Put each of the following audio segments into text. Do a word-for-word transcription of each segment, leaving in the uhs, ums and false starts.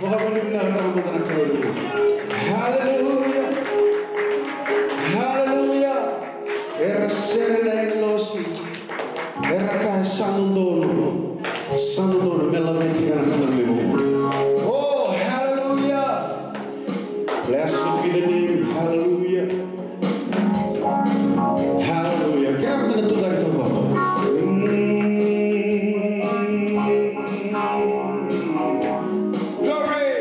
Vakavinavinaka tale mada na Kalou. Haleluya. Haleluya. Era sere na agilosi. Era kaya sa dodonu. Sa dodonu me laveti ira na Kalou. Oh, haleluya. Blessed be the name. Haleluya. Haleluya. Kerea mada na tucake taucoko. Mm. Glory.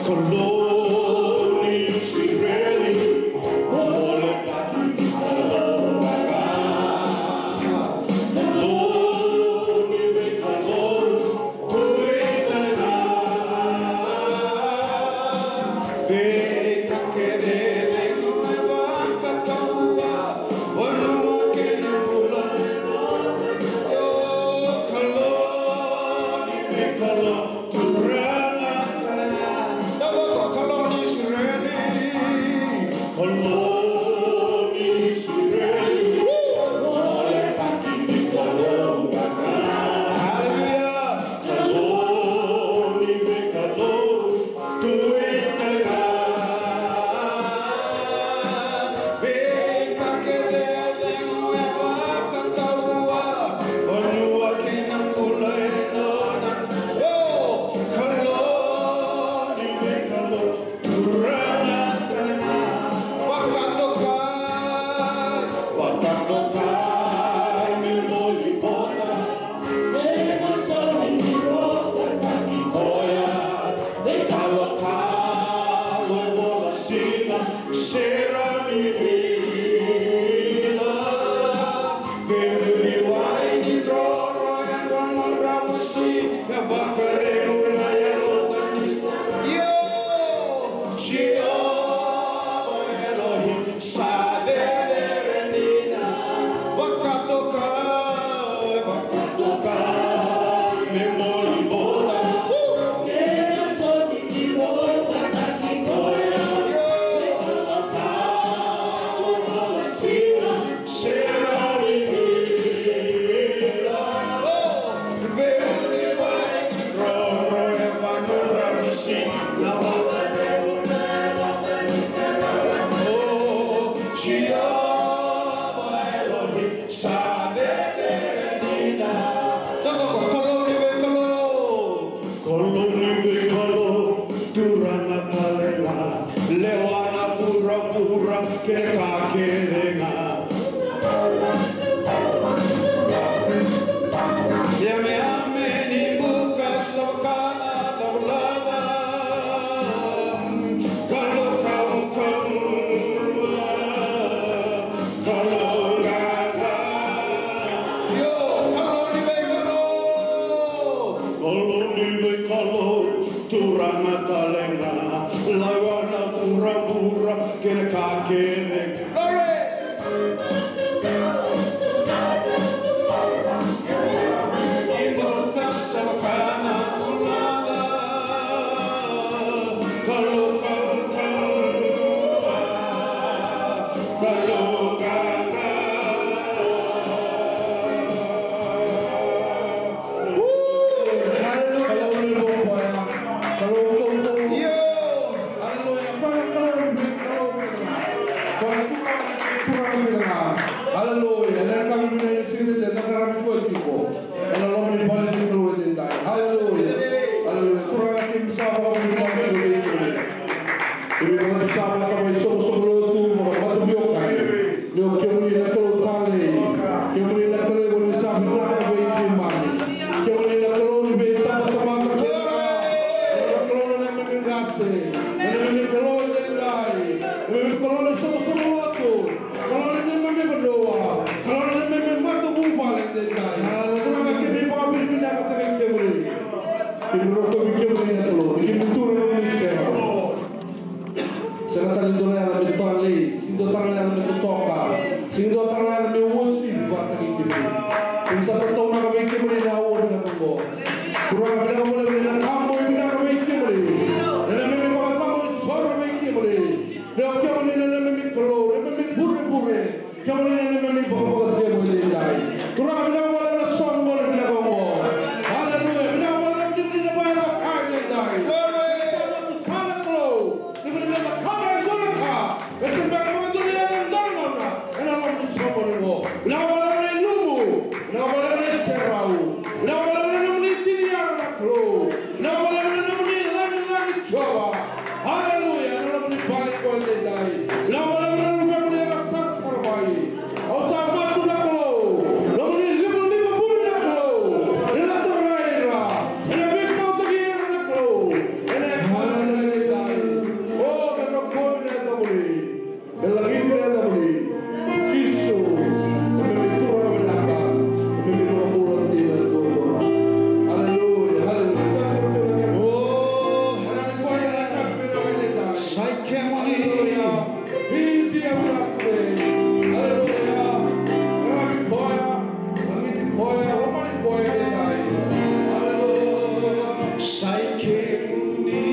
Kalou ni Isireli, o Kalou, Kalou ni veikalou, tu i tale ga. Veika kece e cegu e vakatawa, vanua kei na bula. O Kalou ni veikalou, Turaga tale ga. Taucoko, Kalou ni Isireli. Kalou ni Isireli. Ole taki ni Kalou. Haleluya. Kalou ni veikalou. Tu i tale ga. Veika kece e cegu e vakatawa, vanua kei na bula e nona. Io, Kalou ni veikalou, Turaga tale ga. Vakatokai, vakatokai me moli bota. Sega sara ni roka taki koya. Veikalokalo e vola siga, sera ni vila. Veiwai ni drodro e vanua ramusi, na vakaremu na yalo tani. Io, Jiova Elohim. Sa cecere dina, vakatokai, vakatokai me moli bota. Ena soni ni bota taki koya, me kalaka, me moli sira, sira ni vila. Veiwai ni drodro e vanua ramusi, na vakaremu na yalo tani. O Jiova Elohim, sa cecere dina. Taucoko, Kalou ni veikalou. Kalou ni veikalou, Turaga tale ga. Lewa na vuravura kei na ka kece ga. Yame, yame ni buka sa vaka na cavulaca. Kalou kaukauwa, Kalou qaqa. Io, Kalou ni veikalou. Kalou ni veikalou, Turaga tale ga. Lewa na vuravura kei na ka kece. Glory. Hallelujah. Kalou ni boko ya. Kalou kaukauwa. Io. Hallelujah. Para Kalou ni boko. Kalou. Ni sa tataunaka vei kemuni na aua vinaka oqo. Turaga, vinaka vakalevu ni na ka boi vinaka vei kemuni. Na neimami vakacabo isoro vei kemuni. Ni o kemuni na neimami Kalou, neimami burebure. Kemuni na neimami vakavakatekivu edaidai. Turaga, vinaka vakalevu na soqoni vinaka oqo. Aleluya. Vinaka vakalevu ni ko ni na vakayaco ka edaidai. Sa nomu sala, Kalou. Ni ko ni na cakava e dua na ka. E se bera vakadua ni yaco e dua na gauna ena loma ni soqoni oqo. Vinaka vakalevu na ilumu. Vinaka vakalevu na iserau. Vinaka vakalevu na nomuni tini yara na Kalou. Vinaka vakalevu na nomuni lagilagi, Jiova. Aleluya. Na nomuni vale qo edaidai. Vinaka vakalevu na luvemuni era sarasara mai. Au sa masu na Kalou. Nomuni livaliva vuni na Kalou. Ni na tarai ira. Ena veisautaki ira na Kalou. Ena yakavi edaidai. O, me rokovi na yacamuni. Me lagiti na yacamuni. Jisu, me turaga vinaka, me vakabula dina duadua. Aleluya, aleluya. O, sa i kemuni. Aleluya. Aleluya. Lagiti koya, lagiti koya, lomani koya edaidai. Aleluya. Sa i kemuni.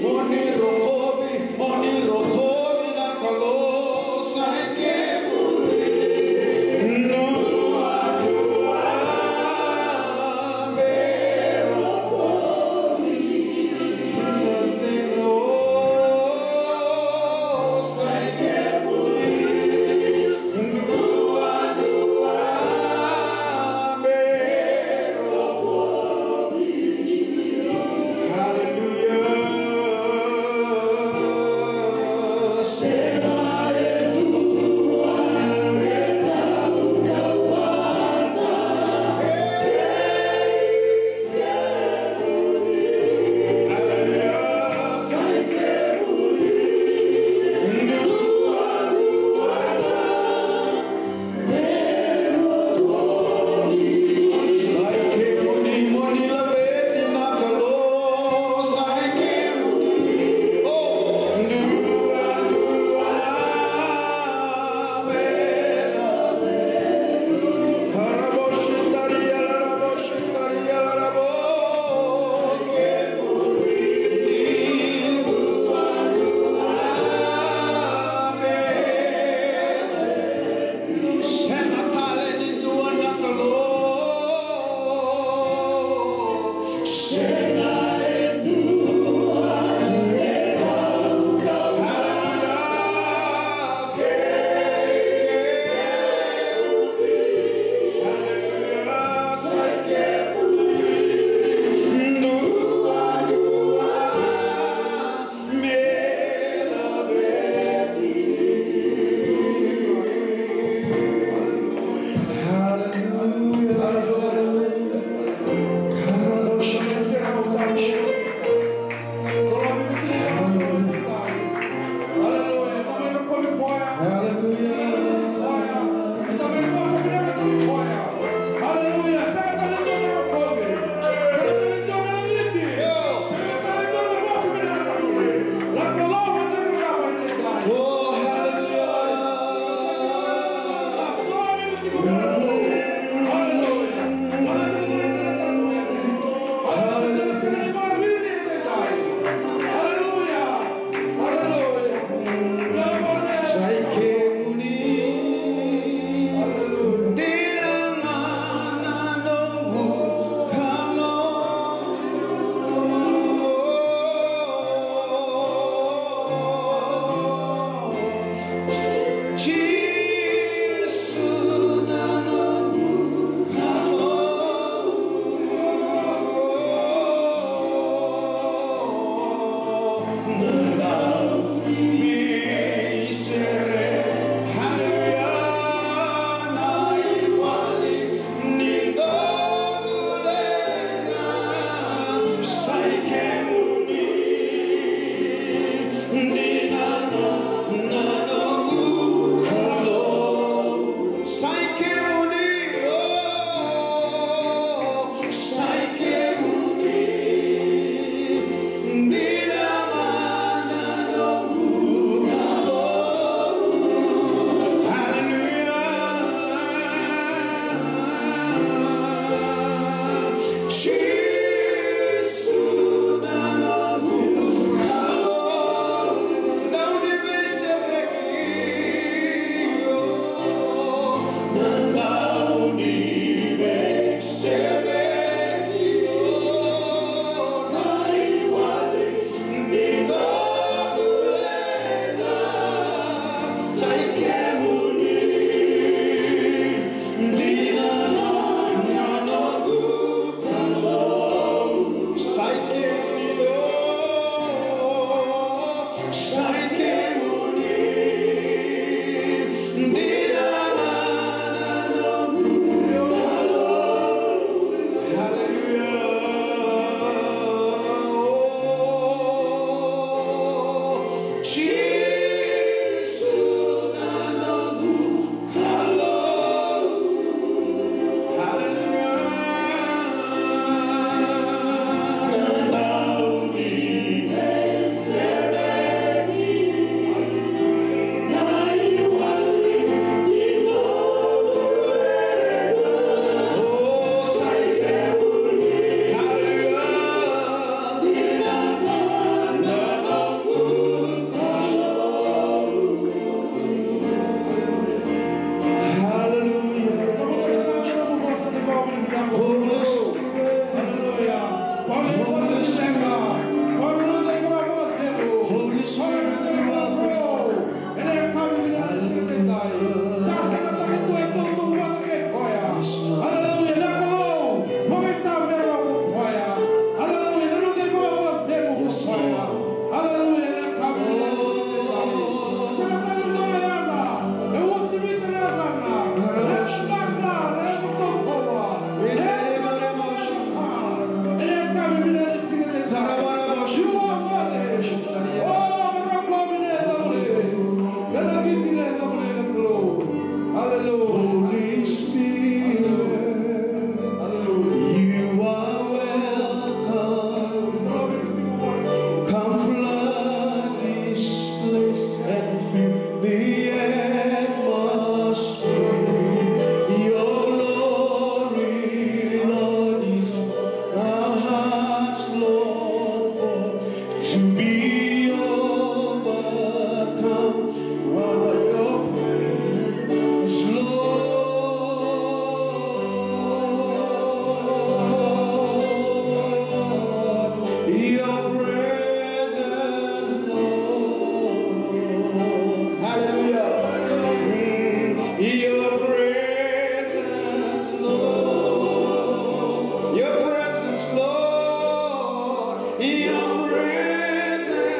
Mo ni rokovi, mo ni rokovi na Kalou sa i kemuni. Dua, dua, me rokovi. To be overcome by your presence, Lord. Your presence, Lord. Hallelujah. Your presence, Lord. Your presence, Lord. Your presence.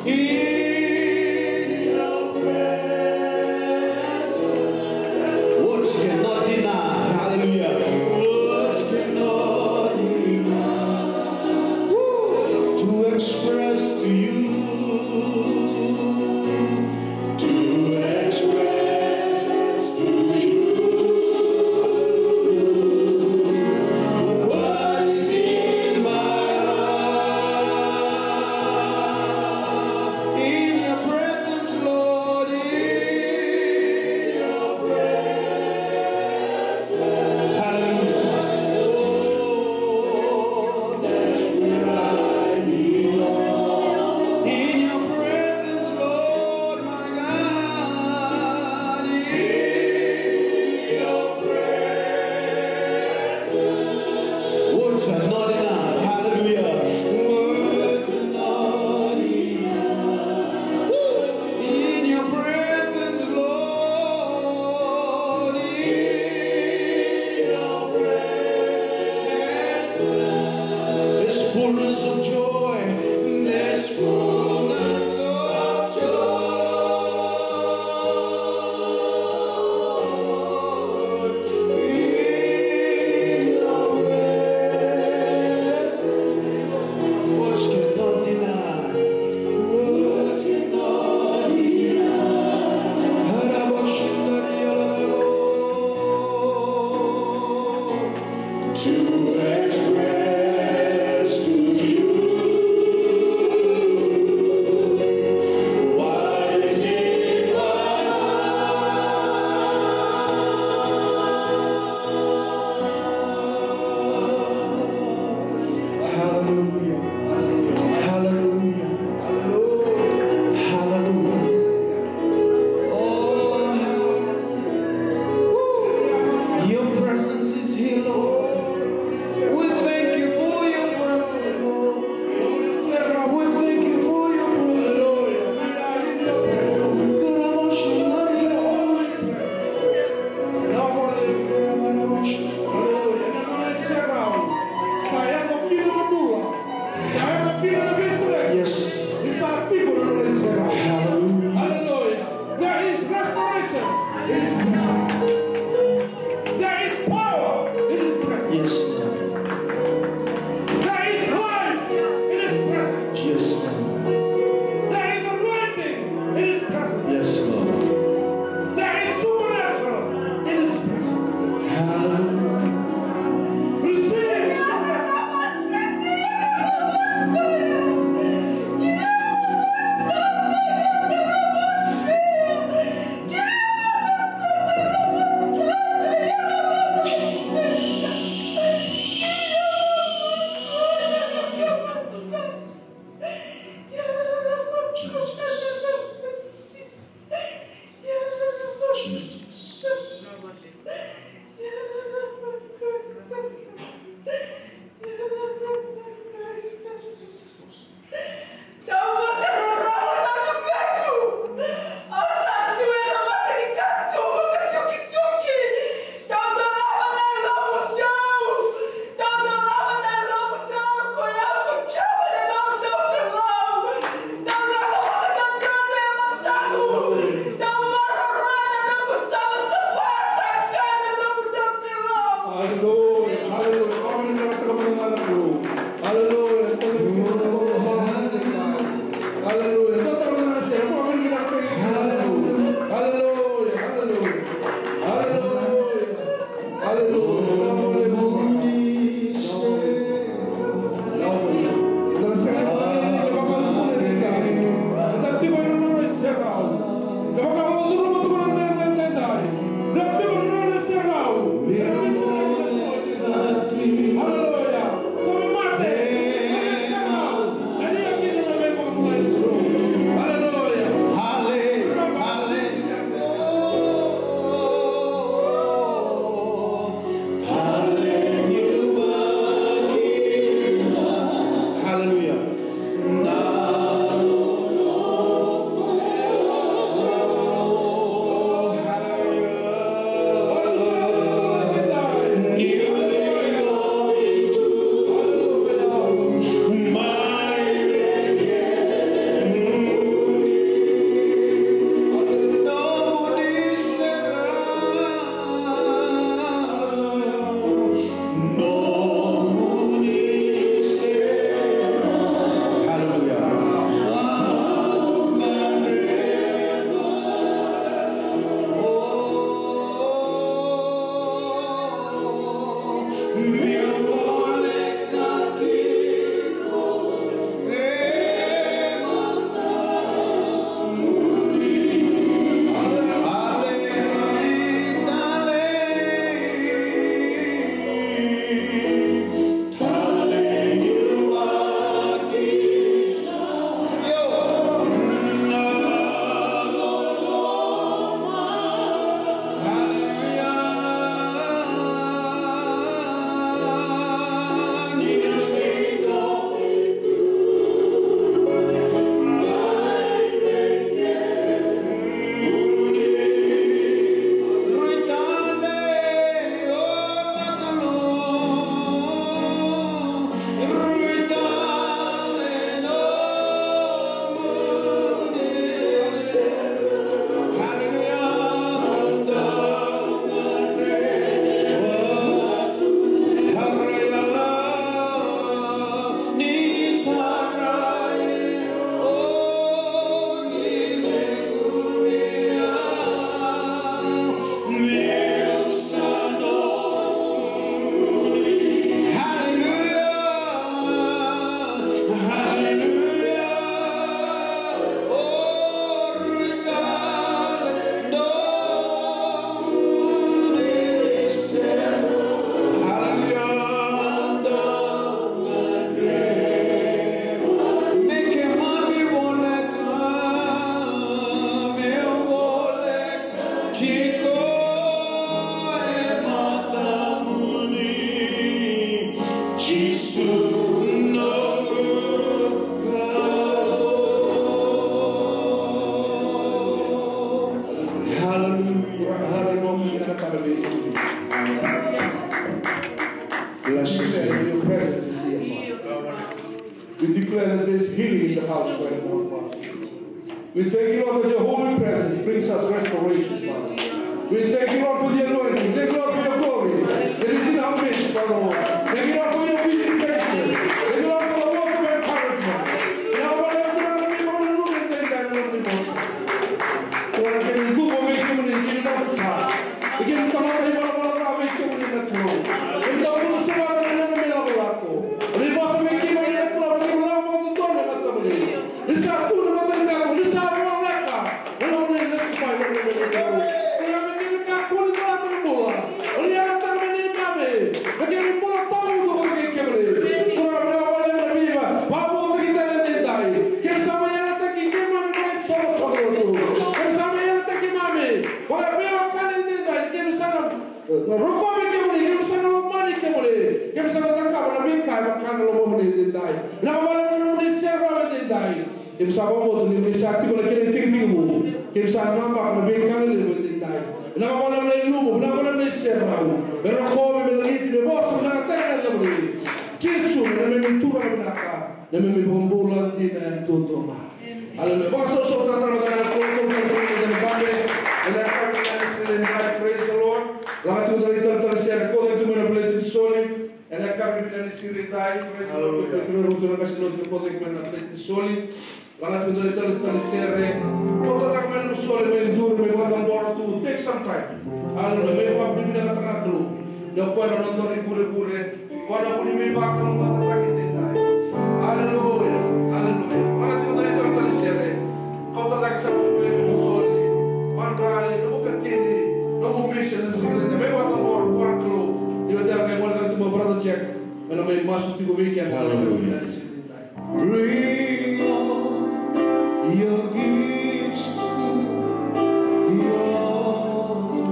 In your presence, words cannot deny. Hallelujah. Words cannot deny. Woo. To express to you, to express to you what is in my heart. In your presence, Lord, in your presence. Hallelujah. Oh, that's where I belong. Bless you. Your presence is here, Father. We declare that there's healing in the house right now, Father. We thank you, Lord, that your holy presence brings us restoration, Father. We thank you, Lord, for the anointing. Thank you, Lord, for your glory that is in our midst, Father Lord. Thank you, Lord, for your visitation. Thank you, Lord, for the words of encouragement. Now, whatever the enemy wants to do, they can do it. Ora kemuni cuva vei kemuni, kemuni na Sa. E kemuni tamata ivalavala ca vei kemuni na Kalou. Kemuni dau kua sara na neimami ilakolako. Ni vosa vei keimami na Kalou, ni lako vakadodonu e matamuni. Ni sa tu na mata ni Kalou, ni sa voleka na nomuni lesu mai na neimami Kalou. Ni a me kemuni kakua ni calata na bula. Ni yalataka me neimami na kemuni bula tawamudu vata kei kemuni. Turaga, vinaka vakalevu na veiva vakavoutaki tale edaidai. Kemuni sa mai yalataki keimami vakaisoqosoqo lotu. Kemuni sa mai yalataki keimami vakaveiwekani edaidai. Ni kemuni sa na rokovi kemuni, kemuni sa na lomani kemuni, kemuni sa na cakava na veika e vaka na lomamuni edaidai. Vinaka vakalevu na nomuni serau edaidai. Kemuni sa vakabauta ni kemuni sa tiko na kena itekitekivu. Kemuni sa namaka na veika lelevu edaidai. Vinaka vakalevu na ilumu, vinaka vakalevu na iserau. Me rokovi, me lagiti, me vosa vinaka tale na yacamuni. Jisu na neimami Turaga vinaka, neimami iVakabula dina duadua ga. Aleluya. Vakasausau tale mada ga na Kalou, Kalou, Kalou, Kalou, Kalou, Kalou. Ena yakavi vinaka ni siga edaidai, praise the Lord. Laga tiko na italatala ni sere, koto tu mai na plate ni soli. Ena yakavi vinaka ni siga edaidai, praise the Lord. Aleluya. Koto tu na qase ni lotu, koto tu mai na plate ni soli. Laga tiko na italatala ni sere. Koto tu mai na soli, mai duru, mai vakacabora tu. Take some time. Aleluya. Mai vakavinavinakataka na Kalou. Na koya na noda ivurevure. Koya na vu ni veivakalougatataki edaidai. Aleluya, aleluya. Vaka tiko na italatala ni sere. Kauta cake sara na nomu soli, madrali, nomu katini, nomu mission, na siga edaidai. Me vakacabora, vakacabora na Kalou. Ni oti ya qai gole cake tu mai o Brother Jack. Me na mai masu tiko vei keda. Aleluya. Bring all your gifts to the altar.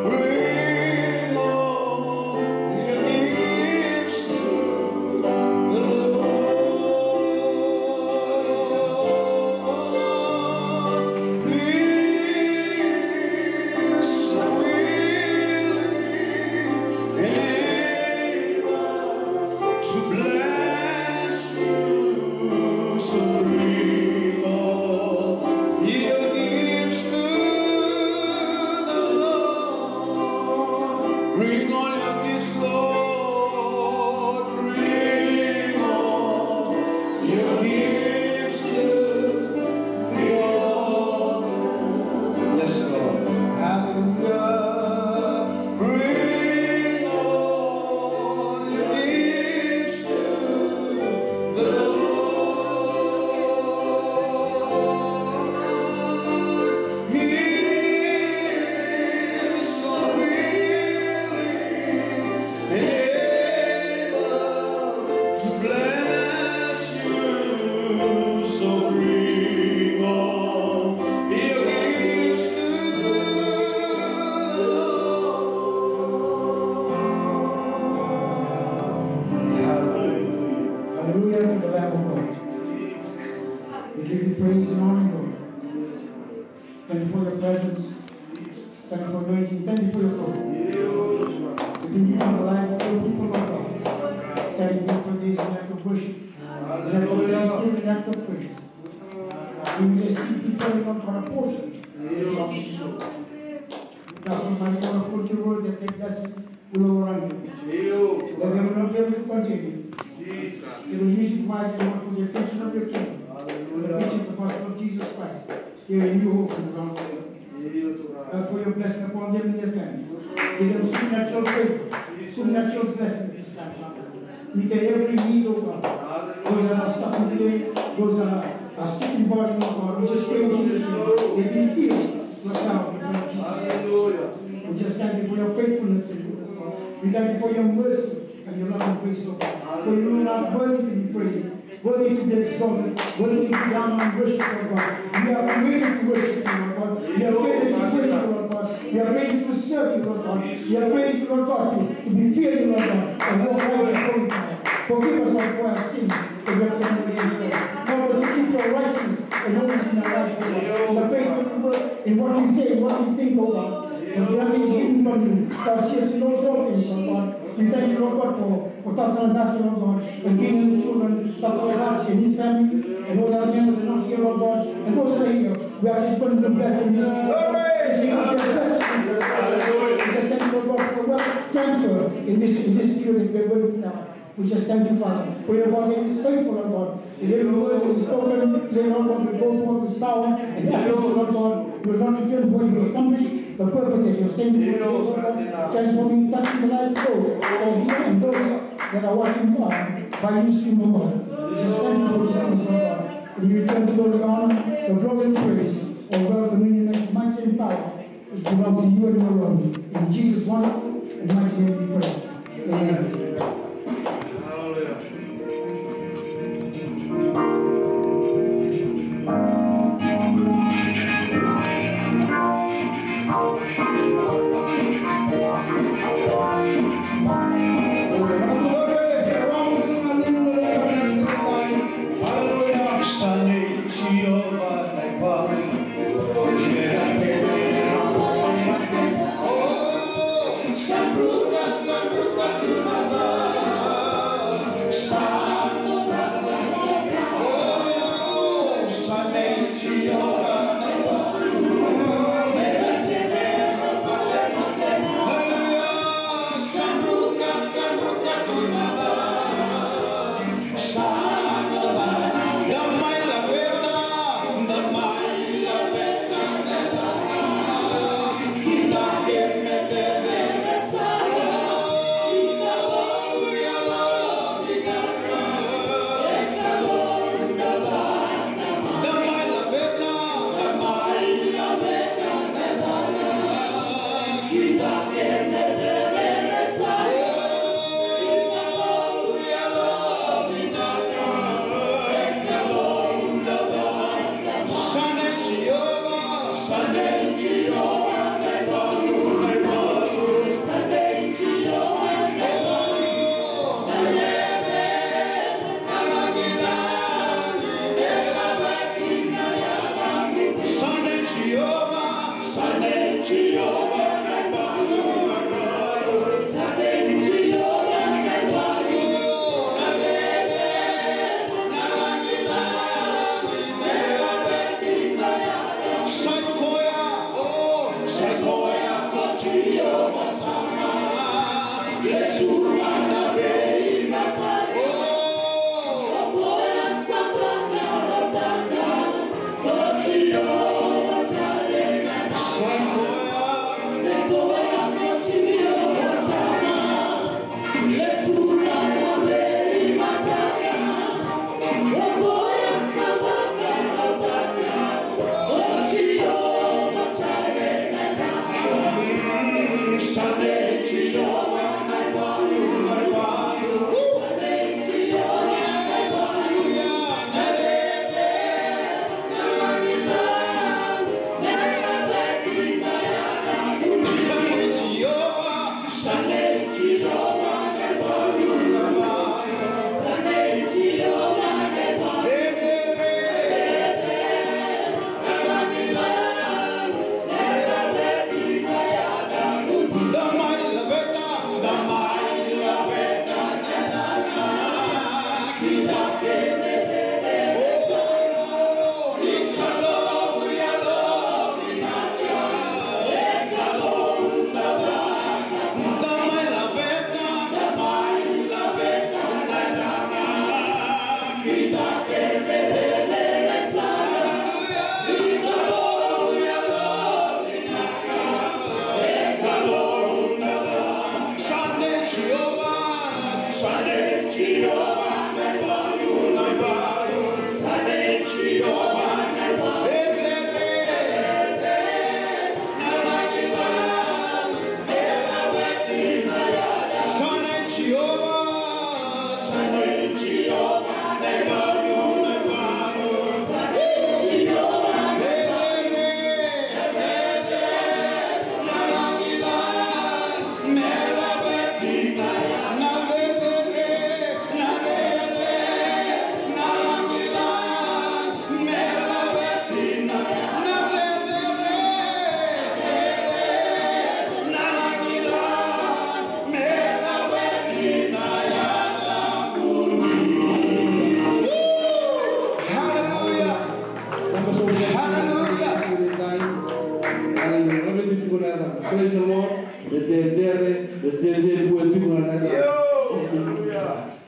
Bring all your gifts to the Lord. He is willing and able to bless you. So bring all your gifts to the Lord. Bring all your gifts, Lord. Bring all your gifts to the altar. Yes, Lord. Hallelujah. Bring all your gifts to the Lord. He is so willing and able to bless you, so bring all your gifts to the Lord. Hallelujah. Hallelujah to the Lamb of God. We give you praise and honor, Lord. Thank you for your presence. Thank you for anointing. Thank you for your glory. We thank you for the life of your people, Lord God. Thank you for this act of worship. An act of thanksgiving, an act of praise. We may seek before you, Lord God, a portion. That's what my God put your word that take blessing. They will not be able to contain it. They will use it wisely, Lord, for the affliction of your kingdom, for the preaching of the gospel of Jesus Christ. Here in your hope and ground. God, for your blessing upon them and their families. Give them supernatural favor, supernatural blessing this time, Father. Meet every need, oh God. Those that are suffering today, those that are, are sick in body, oh God. We just pray in Jesus' name. They be healed, Lord God, in the name of Jesus. We just thank you for your faithfulness and your love. We thank you for your mercy and your love and grace, oh God. For you are not worthy to be praised, worthy to be exalted, worthy to be down and worship, Lord God. We are created to worship you, Lord God. We are created to praise you, Lord God. We are created to serve you, Lord God. We are created, Lord God, to, to be fear you, Lord God, and walk right before you, Father. Forgive us, Lord, for our sins that we have committed against you. Help us to keep your righteousness and holiness in our lives, Lord. The faith that we work in what we say, what we think, oh God. But nothing is hidden from you. Thou seest and knows all things, Lord God. We thank you, Lord God, for, for Doctor Ambassador, Lord God, and being in the children, Doctor Haji and his family, and all the other members are not here, Lord God, and those that are here. We ask you to bless them this week. This week, bless them. We just thank you, Lord God, for the wealth transfer in this, in this period that we're going through now. We just thank you, Father, for your word that is faithful, Lord God. That every word that is spoken today, Lord God, will go forth with power and accuracy, Lord God. We will not return void, we will accomplish the purpose that you have sent for today, Lord God. Transforming, touching the lives of those that are here and those that are watching, uh, by YouTube, Lord God. We just thank you for these things, Lord God. And we return the glory, honor, the glory and praise, oh God, dominion, might and power. It belongs to you and you alone. In Jesus' wonderful and mighty name we pray. Amen. Hallelujah.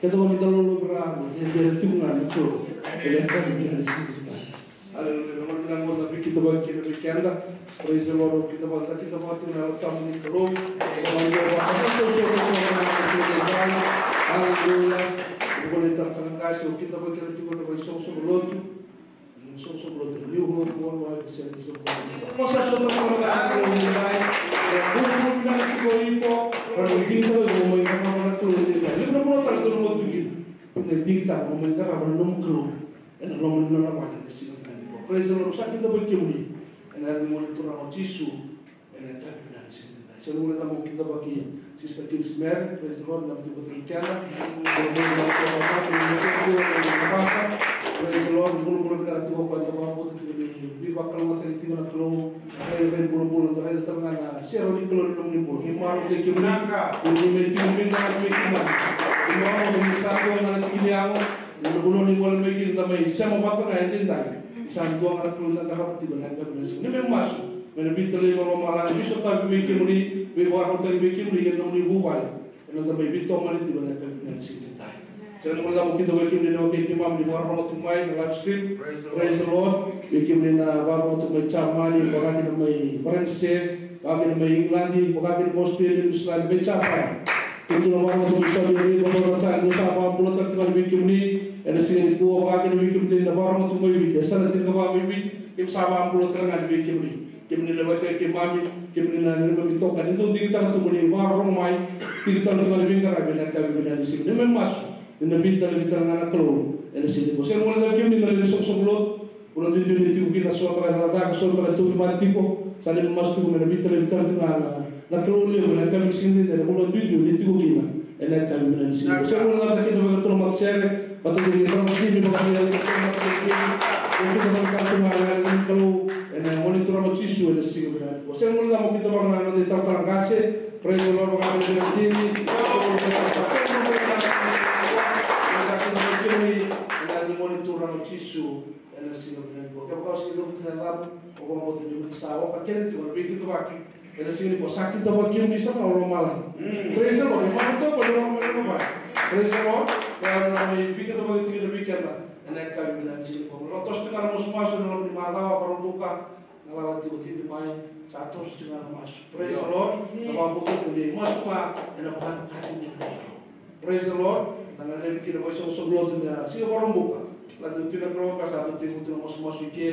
Keda vaka me da lolo vei ira, me cecere tiko ga na Kalou. Ena yakavi vinaka ni siga. Aleluya. Na gauna vinaka mo da veikidavaki kina vei keda. Praise the Lord. Kidavaki, da kidavaki tiko na Yalo Tabu ni Kalou. Aleluya. Aleluya. Aleluya. Aleluya. Aleluya. Aleluya. Aleluya. Soqosoqo lotu, ni uro uro uro, ni soqosoqo lotu. Mo sa sota ko na Kalou ni dai. Mo mo mo na ko iko, mo mo dini ko mo mo na Kalou ni dai. Ni mo mo ta ko mo dini. Ni dini ta mo mo na Kalou. Ena loma ni nona vale ni siga ni ko. Praise the Lord. Sa kidavaki kemuni. Ena yaca ni Gone Turaga o Jisu. Ena yakavi vinaka ni siga ni dai. Sa na guilecava mo kidavaki Sister Kingsmere, praise the Lord, na vata kei keda. Praise the Lord, bulabula vinaka tiko o koya, da vakabauta tiko ni veivakalougatataki tiko na Kalou. Rai, rai bulabula, da raica tale ga na serau ni Kalou ena nomuni bula. Ni marautaki kemuni. Ni mai tiko vei keda, vei kemuni. Ni marautaki ni sa dua ga na tiki ni yago. Na vanua ni gole mai kina da mai sema vata ga edaidai. Sa dua ga na Kalou eda qarava tiko ena yakavi vinaka ni siga. Ni mai masu, mai na veitalai vakalomalagi, veisotavi vei kemuni, veivakarautaki vei kemuni, kei na nomuni vuvale. Ena da mai veitomani tiko ena yakavi vinaka ni siga edaidai. Sa na guilecava mo kidavaki kemuni na wekai keimami ni vakarorogo tu mai na live stream. Praise the Lord. Vei kemuni na vakarorogo tu mai Jamani, vaka kina mai Varanise, vaka kina mai Igiladi, vaka kina mai Australia, Niusiladi, mai Japani. Kemuni na vakarorogo tu mai Saudi Arabia, Varanise, Niusiladi, sa vakabula tale tiko ga vei kemuni. Ena siga nikua, vaka kina vei kemuni na vakarorogo tu mai Viti, e sa na tiko ga mai Viti, keimami sa vakabula tale ga vei kemuni. Kemuni na wekai keimami, kemuni na neimami itokani, dou digitaka tu mo ni vakarorogo mai, digitaka tu ga na veiqaravi ena yakavi vinaka ni siga. Ni mai masu, ni na veitalai, veitalai ga na Kalou ena siga nikua. Sa na guilecava kemuni na lewe ni soqosoqo lotu. Vanua duidui ni tiko kina, so beka cakacaka, so beka tauvimate tiko. Sa na masu tiko mai na veitalai, veitalai tiko ga na, na Kalou levu ena yakavi ni siga edaidai, na vanua duidui ni tiko kina ena yakavi vinaka ni siga. Sa na guilecava kina vei iratou na matasere, vata kei iratou na simi, vata kei iratou na matasere. Ena Gone Turaga o Jisu ena siga vinaka. Sa na guilecava mo kidavaka na noda italatala qase. Praise the Lord, vaka na dini. Ena Gone Turaga o Jisu. Ena siga vinaka nikua. Kevaka o sega ni cavuta na yacana, au vakabauta ni o sa oka kece tiko na veikidavaki. Ena siga nikua sa kidavaki kemuni sara ga o lomalagi. Mm. Praise the Lord. Ni marautaka ko ni loma ni loma. Praise the Lord. Ia na veikidavaki tiko na vei keda. Ena yakavi vinaka ni siga nikua. Mo toso tiko ga na masumasu ena loma ni macawa, Vakaraubuka. Na lala tiko, cici mai, sa toso tiko ga na masu. Praise the Lord. Na vakabauta tiko ni masu ga ena vakataki ni Kalou. Praise the Lord. Na gadrevi kina vaisoqosoqo lotu na siga Vakaraubuka. Lade tu na Kalou ka sa tu tiko tu na masumasu i ke.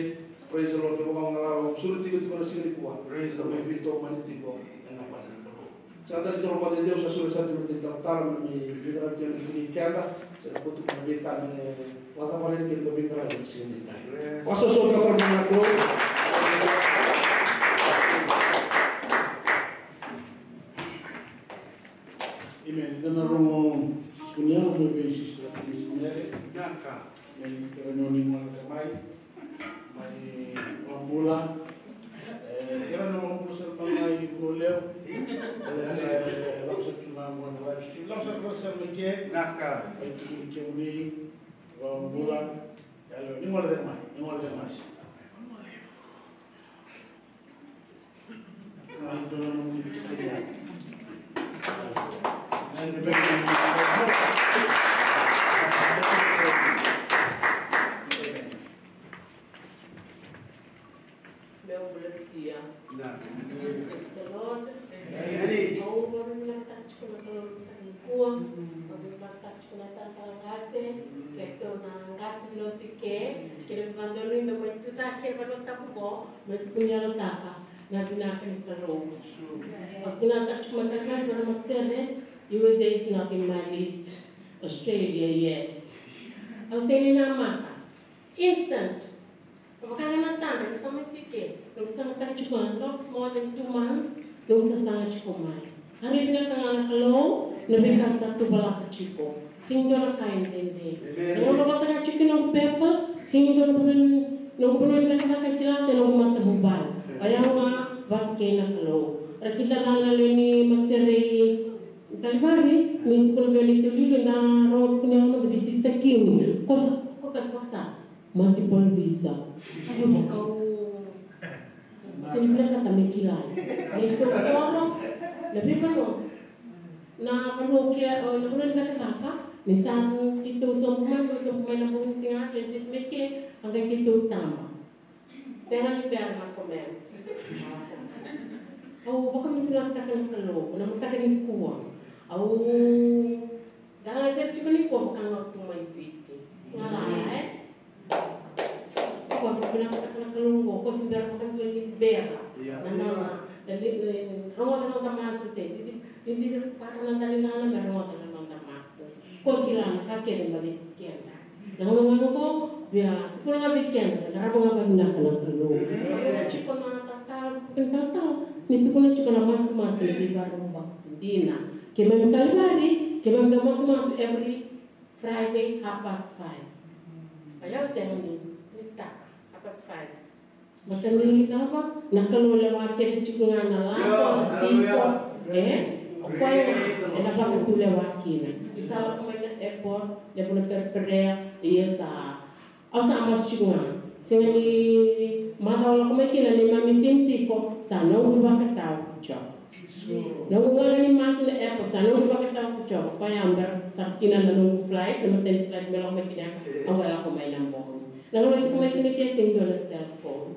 Praise the Lord. Kevaka o galala, o suru tiko tiko na siga nikua. Praise the Lord. Mai veitomani tiko ena vale ni Kalou. Sa tale toro vata e Deus, sa suru sa tiko na italatala me mai veiqaravi tiko vei keda. Sa na butuka na veika me vakavaleni keda veiqaravi ena siga ni dai. Yes. Vakasoso tale na Kalou. Amen. Eda na rogo kunea mai vei Sister Kingsmere. Naka. Amen. Keda na ni maka mai. Mai vakabula. E, keda na vakabula sara mai Vulolevu. E, lako sara tu ga qo na live stream. Lako sara, lako sara mai ke. Naka. Mai tukuni kemuni. Vakabula. Ia, ni gole cake mai, ni gole cake mai. Meu bula sia. Praise the Lord. Amen. Au vakavinavinakataka tiko na Kalou nikua. Au vakavinavinakataka tiko na talatala qase, keitou na qase ni lotu i ke, kei na vakadonui me mai tu cake ena Vanua Tabu qo, me tukuni yalotaka na vinaka ni Kalou. Au vakavinavinakataka tiko na talatala qase, na matasere, U S A is not in my list. Australia, yes. Au sega ni namaka. Instant. Vaka ga na tadra, ni sa mai tiko, ni sa mai tiko, not more than two months, ni sa saga tiko mai. Qaravi vinaka ga na Kalou na veika sa tuvalaka tiko. Sega ni dua na ka e dede. Amen. Na gauna au saga tiko na noqu pepa, sega ni dua na vanua ni, noqu vanua ni cakacaka e kilasi, noqu matavuvale. O yau ga vata kei na Kalou. Ra kila ga na lewe ni matasere i Kalivari, ni tukuna vei au na iliuliu, da rogo tukuni au na vei Sister Kim. Ko sa, ko ka, ko sa. Multiple visa. Au vaka, au sega ni vinakata me kilai. Me dau koro na veivanua, na vanua ke, na vanua ni cakacaka, Ni sa keitou sobu mai, keitou sobu mai na bogi ni siga, transit mai ke, a qai keitou taba. Sega ni bera na comments. Au vakavinavinakataka na Kalou, na mataka nikua. Au dala sere tiko nikua vaka ga tu mai Viti. Ga la, e? Ko vinakataka na Kalou qo, ko se bera vakadua ni bera. Ia. Na nona, na li-, ni rogoca na noda masu se, ni, ni, ni para na noda ligana me rogoca na noda masu. Ko kila na ka kece baleti keda. Na gauna qo, via tukuna ga vei keda, na qarava ga vavinaka na Kalou. Ia. Tiko na talatala, tukuna talatala, ni tukuna tiko na masumasu ni veivakarau dina. Keimami Kalivari, keimami dau masumasu every Friday, half past five. A, ia, au sega ni mistaka, half past five. Baleta ni cava, na Kalou lewa kece tiko ga na lako, na tiko, e, o koya ena vakatulewa kina. Ni sa lako mai na airport, levu na pereperea, ia sa, au sa masu tiko ga. Sega ni macawa lako mai kina neimami theme tiko, sa noqu ivakatawa ko Jiova. Noqu gauna ni masu na airport, sa noqu ivakatawa ko Jiova. Koya au bera sara kina na noqu flight, na matani flight me lako mai kina, au qai lako mai na bogi. Na gauna tiko mai kina ke sega ni dua na cellphone.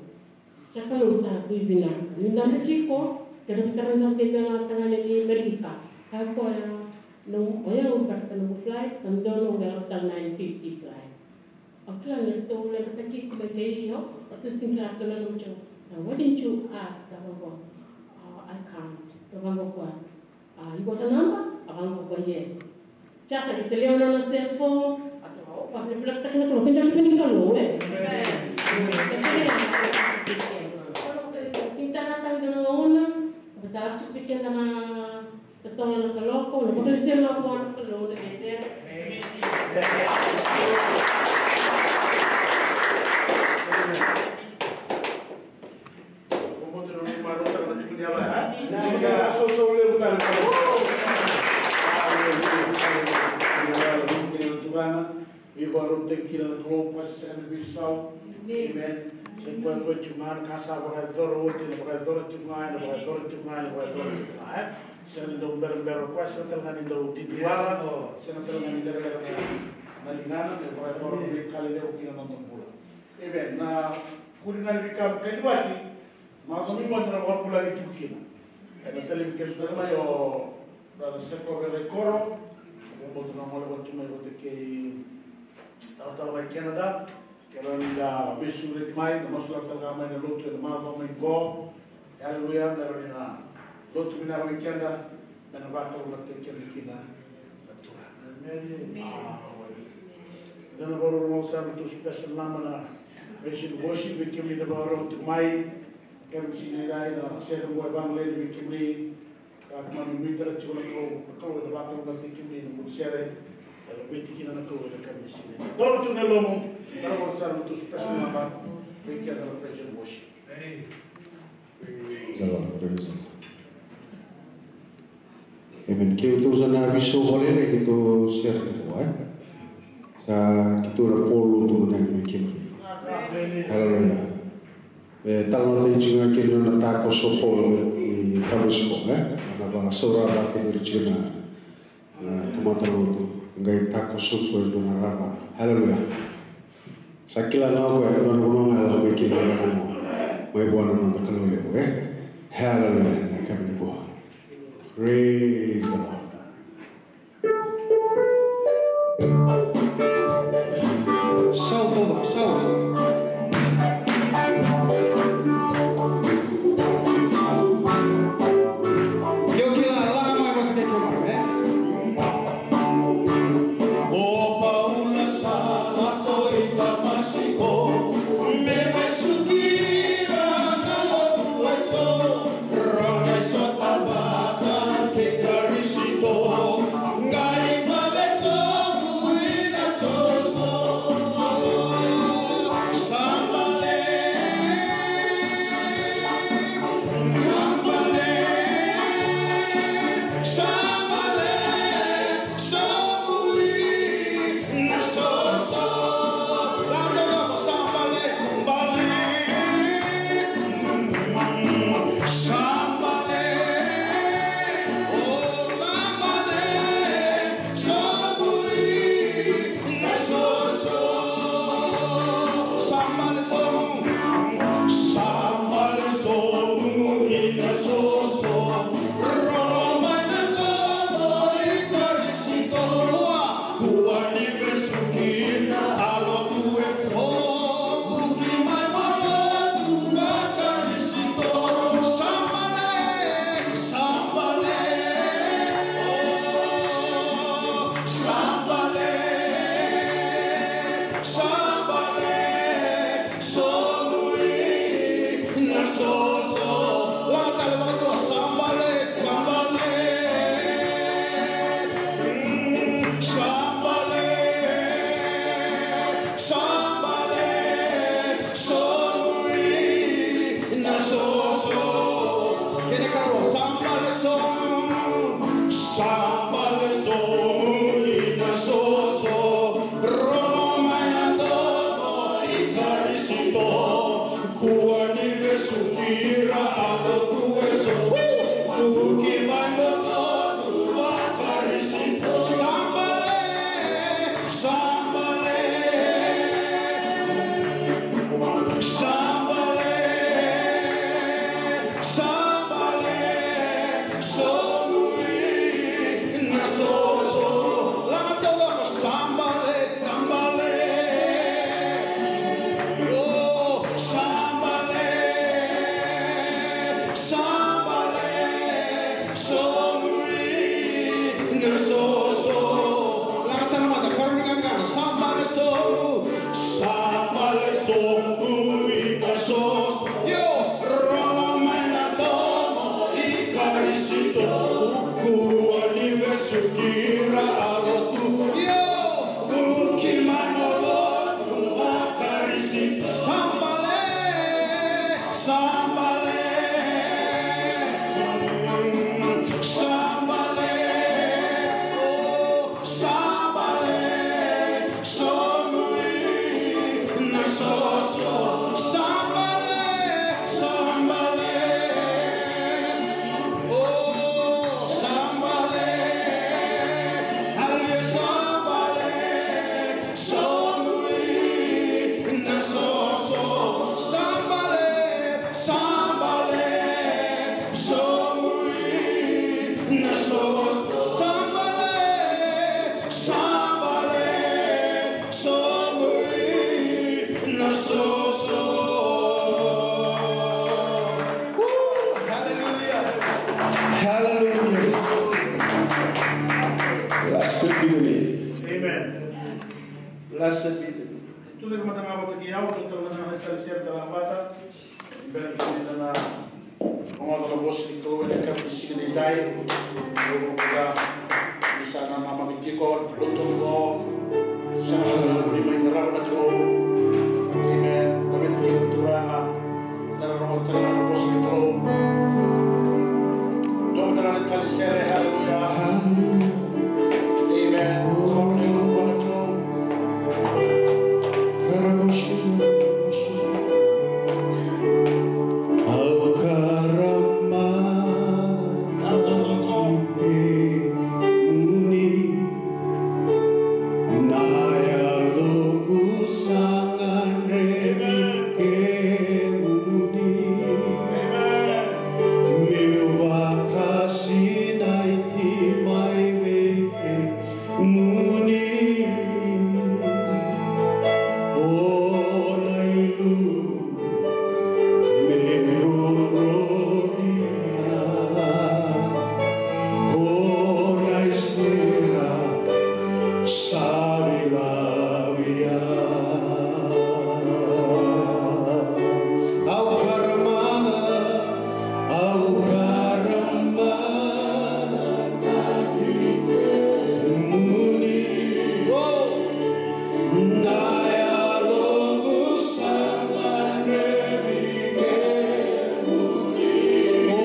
Na Kalou sa dui vinaka. Niu dabe tiko, keirau veitaratara sa tei vei na tagane ni Amerika. Kaya o koya, no, o yau bera sa noqu flight, sa dua noqu qai lako tale nine fifty flight. Au kila ni ratou leqataki iko mai kei io, ratou sega ni kila ratou na nomu tiko. Now, why didn't you ask? Ka vaqo, "Oh, I can't." Ka vaqo koya, "Ah, you got a number?" Ka vaqo koya, "Yes." Just like, se lewe nona cellphone. A sa, "Oh, vakavinavinakataki na Kalou, keda lewe ni Kalou, e?" Amen. Amen. Sega ni tara tale ga na gauna, ka tara tiko vei keda na Totolo na kaloko, na vakalesuya na vua na Kalou na kete. Amen. Aleluya, aleluya, aleluya. Aleluya, aleluya. Ni vakarautaki kina na Kalou, ka sega ni veisau. Amen. Amen. Sa i koya, koya tiko ga na ka sa vakayacora oti, na vakayacora tiko ga, na vakayacora tiko ga, na vakayacora tiko ga, e? Sega ni dau berabera o koya, sega tale ga ni dau titiwara, sega tale ga ni lekaleka na, na ligana, na vakayacora, na veika lelevu kina na noda bula. Amen. Na kuri ga ni veika me kacivi, macawa mai qo na vakabulai tiko kina. Ena talevi kece tale mai o Brother Seko Veraikoro, e bau tu na gole vata tu mai vata kei talatala mai Canada, keirau ni da veisureti mai, da masulaka tale ga mai na lotu ena macawa mai qo. Aleluya, me rawa ni na lotu vinaka vei keda, me na vakalougatataki keda kina na Turaga. Amen. Amen. Da na vakarorogo sara tu special nama na praise and worship vei kemuni na vakarorogo tu mai. Kemuni siga edai na sere qo e vagolei vei kemuni. Ka keimami nuitaka tiko na Kalou, na Kalou ena vakalougatataki kemuni ena bula sere. E laveti kina na Kalou ena kemuni siga edai. Dou tu na lomamu, na Kalou sa na tu special number vei keda na praise and worship. Praise the Lord, praise the Lord. Amen. Keitou sa na veisau vakalailai, keitou sere tiko, e? Sa keitou na polo tu matani mai kina. Hallelujah. E talanoataki tiko ga kina na takoso o Paula ni Tamasiko, e? Na vakasaurarataki tiko na, na tamata lotu. Qai takoso e dua na rara. Hallelujah. Sa kila ga o koya e dua na vanua ga e lako mai kina na rara mai vua na noda Kalou levu, e? Hallelujah, na ka ni vua. Praise the Lord. Sau, sau, sau. Io, kila, la mai vata kei keimami, e? O Paula sa lako i Tamasiko, me vesuki ira na lotu eso, rau na sota vata kei Karisito, qai vale sobu ina soso. Sabale, somu ina soso. Laga tale vakadua, sabale, sabale. Mm, sabale, sabale, somu ina soso. Kena ikarua, sabale, somu. Sabale, somu ina soso. Rogo mai na domo i Karisito. Kua ni vesuki ira a lotu eso. Vuki mai na lotu va Karisito. Sabale, sabale, sabale, sabale. Somu ina soso. Laga taucoko, sabale, sabale. Oh, sabale, sabale. Somu ina soso. Laga tale mada, karua ni qaqana, sabale, somu. Sabale, somu ina soso. Io, rogo mai na domo i Karisito. Kua ni vesuki ira a lotu. Io, vuki mai na lotu va Karisito. Sabale, sabale, sabale. Oh, sabale, somu ina soso. Sabale, sabale. Oh, sabale. Aleluya, sabale. Somu ina soso. Sabale, sabale. Somu ina soso. Sabale, sabale, somu ina soso. Woo! Hallelujah. Hallelujah. Blessed be the name. Amen. Blessed be the name. Tucake mada ga vata kei au, tou tale mada ga na tali sere, tale mada. Bera kina na rogoca na vosa ni Kalou ena yakavi ni siga nidai. Au vakabauta ni sa nanamaki tiko na lotu oqo. Sa na nanamaki mai na rara na Kalou. Amen. Laveti na Turaga. Tara rogoca tale ga na vosa ni Kalou. Dua mada ga na tali sere. Hallelujah. Amen. Au karama kemuni, na yaloqu sa gadrevi kemuni. Meu vakasinaiti mai vei kemuni. O na ilumu me rogoci au, o na isere sa veilavi au. Au karamada, au karamada kemuni. Oh. Na yaloqu sa gadrevi kemuni. O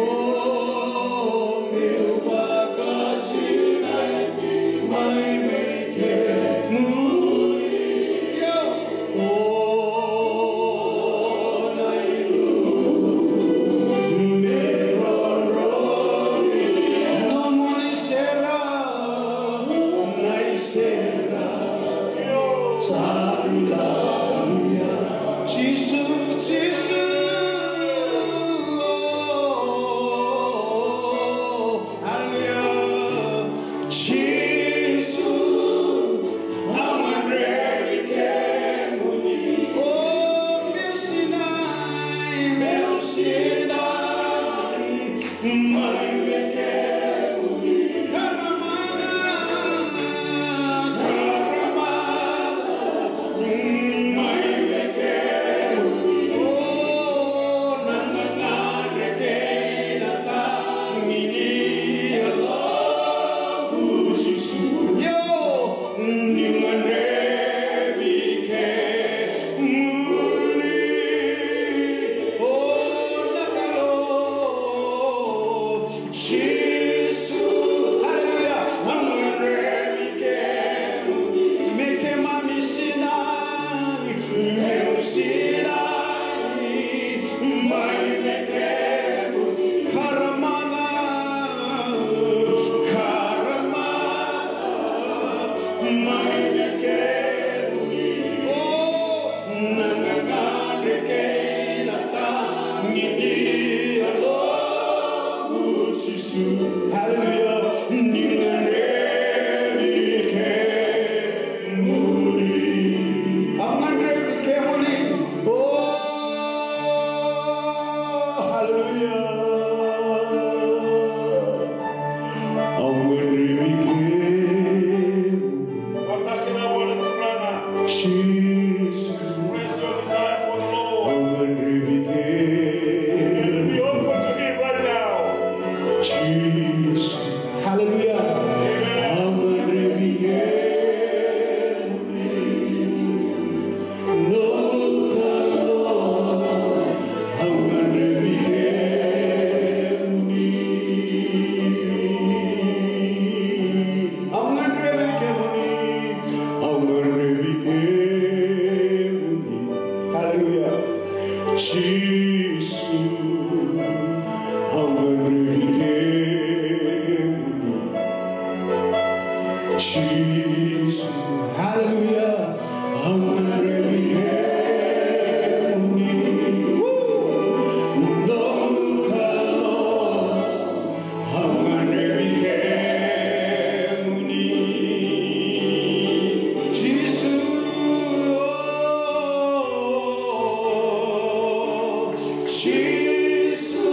meu vakasinaiti mai vei kemuni. O na ilumu me rogoci au. Nomuni sere, na isere sa veilavi au. Jisu, Jisu. Hallelujah. Jisu, au gadrevi kemuni. O meu sinai, meu sinai mai vei kemuni. Karamada, karamada. Mai vei kemuni, o na gagadre kei na tagi ni yaloqu Jisu. Io, niu gadrevi kemuni, o na Kalou. Jisu, haleluya. Au gadrevi kemuni, me keimami sinai, meu sinai mai vei kemuni. Karamaca, karamaca mai vei kemuni. O na gagadre kei na tagi ni yaloqu Jisu. Haleluya. Niu gadrevi kemuni. Au gadrevi kemuni. O, haleluya. Au gadrevi kemuni. Vakatakila vua na Turaga. Jisu. Express your desire for the Lord. Au gadrevi kemuni. Be open to Him right now. Jisu. Haleluya. Amen. Au gadrevi kemuni. Noqu Kalou, au gadrevi kemuni. Au gadrevi kemuni. Au gadrevi kemuni. Haleluya. Jisu, au gadrevi kemuni. Jisu, haleluya. Au gadrevi kemuni. Noqu Kalou, au gadrevi kemuni. Jisu, Jisu,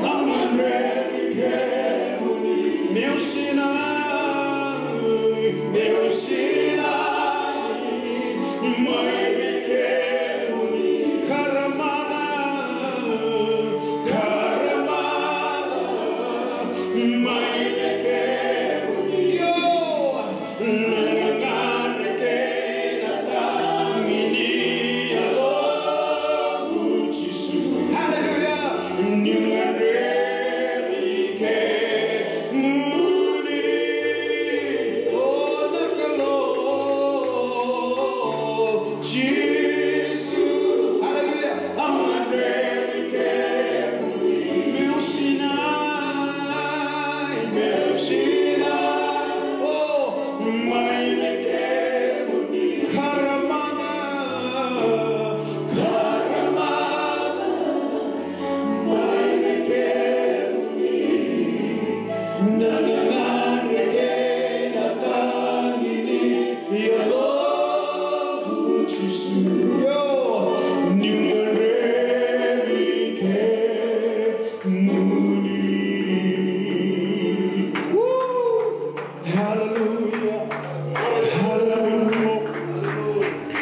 au gadrevi kemuni. Meu sinai, meu sinai mai vei kemuni. Karamaca, karamaca mai vei kemuni. Io. Na gagadre kei na tagi ni yaloqu Jisu. Haleluya. Niu gadrevi kemuni, o na Kalou. Jisu. Haleluya. Au gadrevi kemuni. Meu sinai, meu sinai, o, mai vei kemuni. Karamaca, karamaca mai vei kemuni. Na gagadre kei na tagi ni yaloqu Jisu. Io, niu gadrevi kemuni. Woo! Hallelujah. Hallelujah.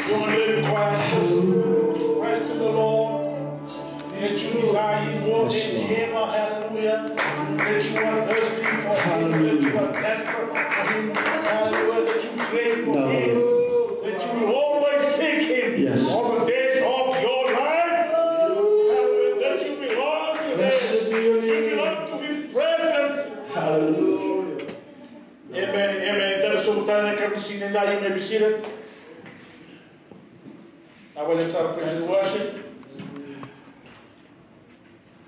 Come on, let it quiet. Hallelujah. Praise to the Lord. That you desire Him more than ever, hallelujah. That you are thirsty for Him, that you are desperate for Him, hallelujah. That you pray for Him, that you will always seek Him all the days of your life. Hallelujah. That you belong to Him. You belong to His presence. Hallelujah. Amen, amen. Eda na sobu tale ena yakavi ni siga edai, ena veisiga. Na vale sara praise and worship.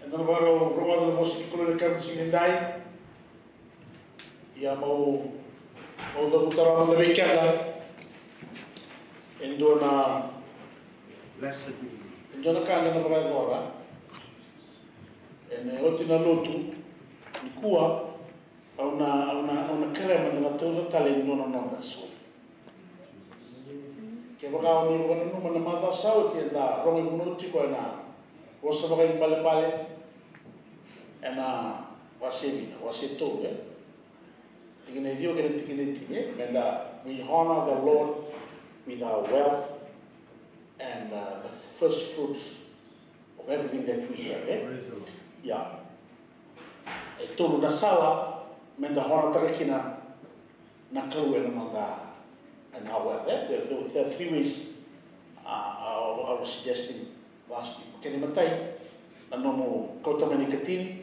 Eda na vakarau rogoca na vosa ni Kalou ena yakavi ni siga edai. Ia meu, meu cavuta rawa mada vei keda e dua na, e dua na ka eda na vakayacora ena oti na lotu nikua. Au na, au na, au na kerea meda na taura tale e dua na noda soli. Kevaka o ni vakananuma na macawa sa oti eda rogo ivunau tiko ena Vosa Vakaibalebale, ena wase vica, wase tolu, e? Tikina e ciwa kei na tikina e tini, e? Meda, we honor the Lord with our wealth and uh, the first fruits of everything that we have. Eh? Praise the Lord. Yeah. E tolu na sala me da honataka kina na Kalou ena noda, ena our wealth. Eh? There, there, there are three ways uh, I, I was suggesting last week. Kena imatai, na nomu kauta mai na ikatini,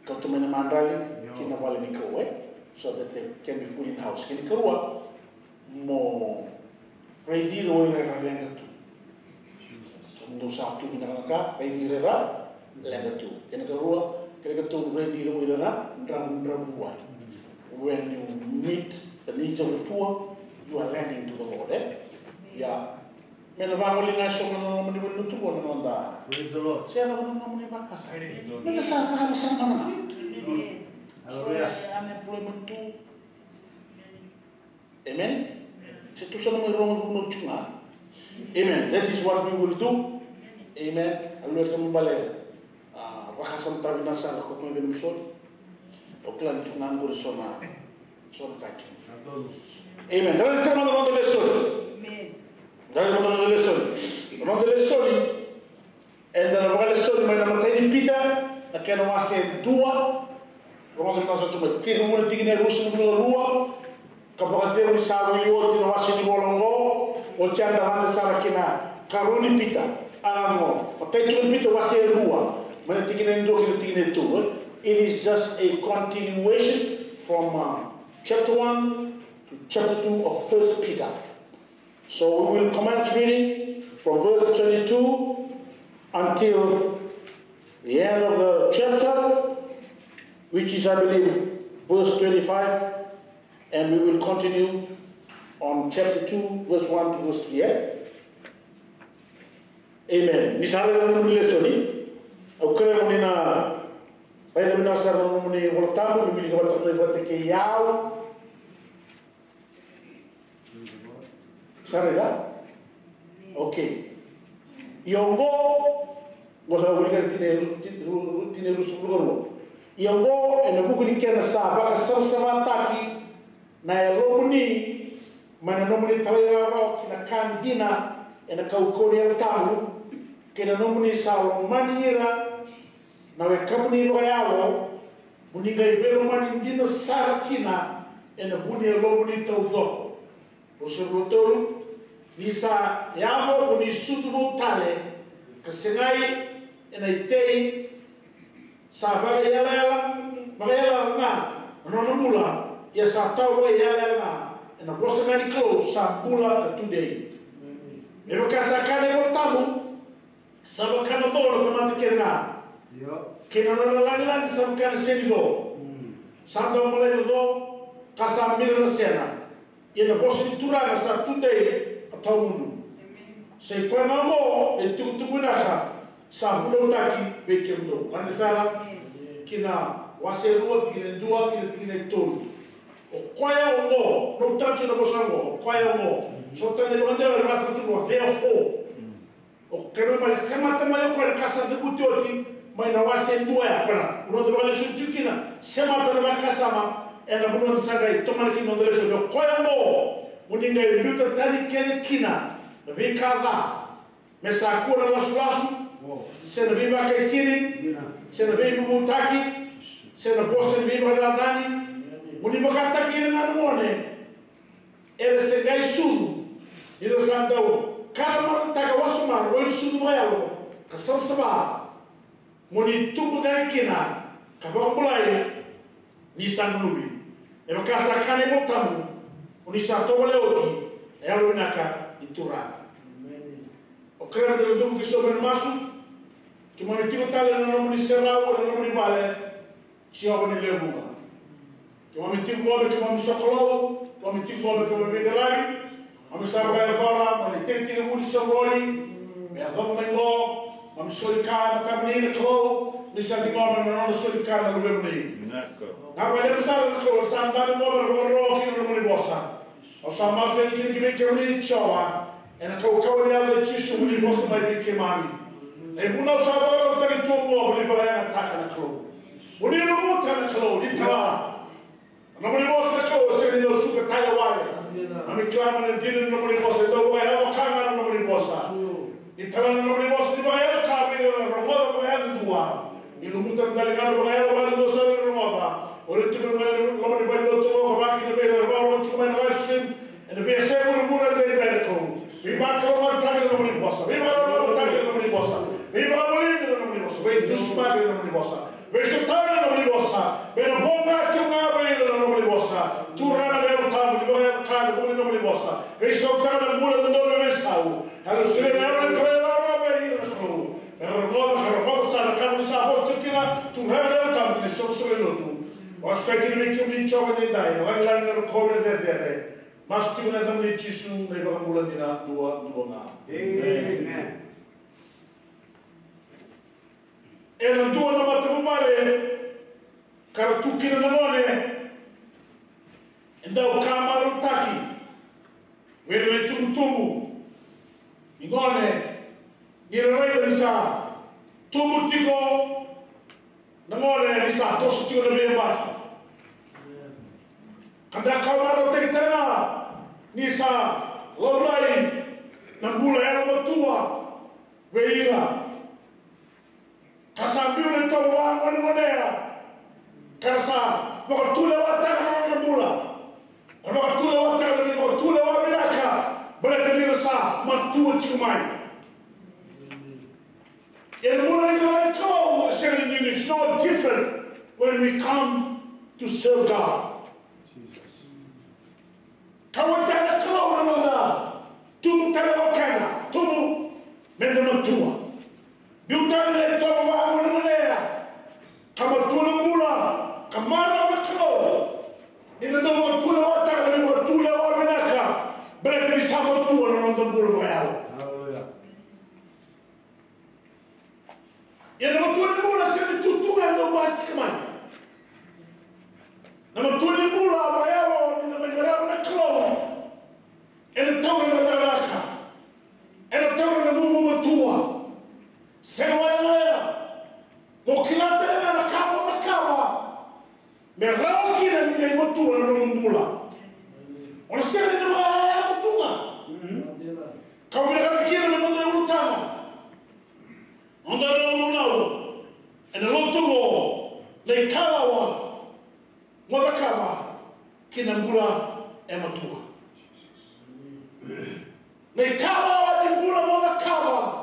kauta mai na madrali ki na vale ni Kalou, eh? So that they can be fully in house. Kena ikarua, mo raici ira o ira era leqa tu. So mo dou sa tu vinaka na ka, raici ira era leqa tu. Kena ikarua, kena ikatolu, raici ira o ira era dravudravua. When you meet the needs of the poor, you are lending to the Lord, eh? Yeah. Me na vagoli ga eso na nomuni vale ni tubu na noda. Praise the Lord. Se na vagoli nomuni vakasa. Praise the Lord. Me na sa vagoli sa na. Amen. Hallelujah. So, eh, unemployment tu. Amen. Se tu sa na mai rogo no tu ga. Amen. That is what we will do. Amen. Hallelujah. Kama bale. Ah, vakasama tavi na sara ko tu vei na misori. O kila ni tu ga qori so na, so na ka tu. Amen. Dara ni sara mada na noda lesoni. Amen. Dara ni mada na noda lesoni. Na noda lesoni. Eda na vakalesoni mai na imatai ni Pita, na kena wase dua. Rogoca ni masa tu mai. Tiri muna tikina e ruasagavulu ka rua. Ka vakacegu ni sa vuli oti na wase ni vola oqo, oti eda lade sara ki na karua ni Pita. A, no, matai tiko ni Pita wase e rua, mai na tikina e dua ki na tikina e tolu. It is just a continuation from uh, chapter one to chapter two of First Peter. So we will commence reading from verse twenty-two until the end of the chapter, which is, I believe, verse twenty-five, and we will continue on chapter two, verse one to verse three. Eh? Amen. Ni sa raica na nomuni lesoni, au kerea mo ni na raica vinaka sara na nomuni Vola Tabu, ni wilika vata kei, vata kei au. Sa raica? Okay. Ia oqo, oqo sa wilika na tikina e ru-, ti-, ru-, ru-, tikina e ruasagavulu ka rua. Ia oqo, ena vuku ni kena sa vakasavasavataki na yalomuni mai na nomuni talairawarawa ki na ka dina ena kaukauwa ni Yalo Tabu, kei na nomuni sa lomani ira na wekaqu vakayalo, mo ni qai veilomani dina sara kina ena vu ni yalomuni taucoko. Ruasagavulu ka tolu, ni sa yaco mo ni sucu vou tale, ka segai ena itei, sa vakaiyalayala, vakaiyalayala ga na nona bula, ia sa tawa vakaiyalayala ga ena vosa ga ni Kalou sa bula ka tudei. Me vaka sa kaya na iVola Tabu, sa vaka na co na tamata kece ga. Io. Kei na nona lagilagi sa vaka na seni co. Mm. Sa dau malai na co, ka sa mira na sena. Ia na vosa ni Turaga sa tudei ka tawamudu. Amen. Sa i koya ga oqo na itukutuku vinaka sa vunautaki vei kemudou. Lade sara ki na wase rua, tikina e dua ki na tikina e tolu. O koya oqo, na utaki na vosa oqo, o koya oqo. So tale vakadewa e vakatukuna, therefore. O kena mai semata mai o koya na ka sa cavuti oti mai na wase dua ya, koya na, o na vakalesu tiko kina, semata na vakasama ena vanua ni sa qai tomana kina na noda lesoni. O koya oqo mo ni qai biuta tani kece kina na veika ca, me sa kua na lasulasu, se na veivakaisini, se na veivuvutaki, se na vosa ni veivakacacani. Mo ni vakataki ira ga na gone era se qai sucu, ni ra sa dau karamatataka wasoma na wai ni sucu vakayalo ka savasava, mo ni tubu cake kina ka vakabulai ni sa gunuvi. E vaka sa kaya na iVola Tabu, o ni sa tovolea oti na yalovinaka ni Turaga. Amen. O kerea meda na cuva ki so mai na masu. Keimami tiko tale ena nomuni serau, ena nomuni vale. Jiova ni lewe vuqa. Keimami tiko qo me keimami sokalou, keimami tiko qo me keimami veiqaravi. Keimami sa vakayacora mai na itekitekivu ni soqoni me yacova mai qo. Keimami soli ka ena tabana na Kalou, ni sa ciqoma na nona soli ka na luvemuni. Vinaka. Vinaka vakalevu sara na Kalou, sa dabe qo me ra vakarorogo kina na nomuni vosa. Au sa masu yani kina ki vei kemuni Jiova, ena kaukauwa ni yaca i Jisu mo ni vosa mai vei keimami. Na ivunau sa vakarautaki tu oqo mo ni vakayagataka na Kalou. Mo ni lumuta na Kalou, ni tala. Na nomuni vosa na Kalou, sega ni dau suka tale wale. Keimami kila mai na dina ni nomuni vosa, e dau vakayaco ka ga na nomuni vosa. Ni tala na nomuni vosa ni vakayaco ka vei ira na rogoca vakayadudua. Ni lumuta na daligana vakayalo vakayadudua sa vei ira na rogoca. O ira tiko mai na loma ni valenilotu oqo, ka vakakina vei ira na vakarorogo tiko mai na live stream ena veiyasai vuravura edaidai, na Kalou. Veivakalougatataki na nomuni vosa, veivakalougatataki na nomuni vosa, veivakavoliti na nomuni vosa, veidusimaki na nomuni vosa, veisotari na nomuni vosa, me na voqa tiko ga vei ira na nomuni vosa. Turaga na Yalo Tabu, ni vakayaco ka na vuku ni nomuni vosa, veisautaka na bula dodonu me veisau. Yalo, solia na yalo ni talairawarawa vei ira, na Kalou, me ra rogoca ka rogoca sara na ka mo ni sa vosa tiko kina. Turaga na Yalo Tabu, ni soqosoqo ni lotu. Vakasukai kina vei kemuni Jiova edaidai na lagilagi, na rokovi, na cecere. Masu tiko ena yacamuni Jisu, na iVakabula dina duadua ga. Amen. Ena dua na matavuvale ka ra tu kina na gone, e dau ka marautaki vei ira na itubutubu ni gone, ni ra raica ni sa tubu tiko na gone ni sa toso tiko na veiyabaki. Ka da ka marautaki tale ga ni sa laurai na bula yalomatua vei ira. Ka sa biu na itovo vakagonegonea, ka ra sa vakatulewataka na nodra bula, ra vakatulewataka na veivakatulewa vinaka, baleta ni ra sa matua tiko mai. Ia na bula ni Kalou e sega ni nuinui. It's no different when we come to serve God. Kauwaitaka na Kalou na noda tubu tale o keda, tubu me da matua. Biu tale na itovo vakagonegonea, ka matua na bula, ka marau na Kalou ni da dau vakatulewataka na veivakatulewa vinaka, baleta ni sa matua na noda bula vakayalo. Hallelujah. Ia na matua ni bula sega ni tu tu ga e dau basika mai. Na matua ni bula vakayalo ni da mai qarava na Kalou, ena taura na cakacaka, ena taura na gugumatua. Sega walega ya, mo kila tale ga na ka mo cakava me rawa kina ni qai matua na nomu bula. O na sega ni na vakayaya tu ga. Kau vinakata kina me noda ulutaga, noda ulunau ena lotu oqo, na ikalawa mo cakava ki na bula e matua. Na ikalawa ni bula mo cakava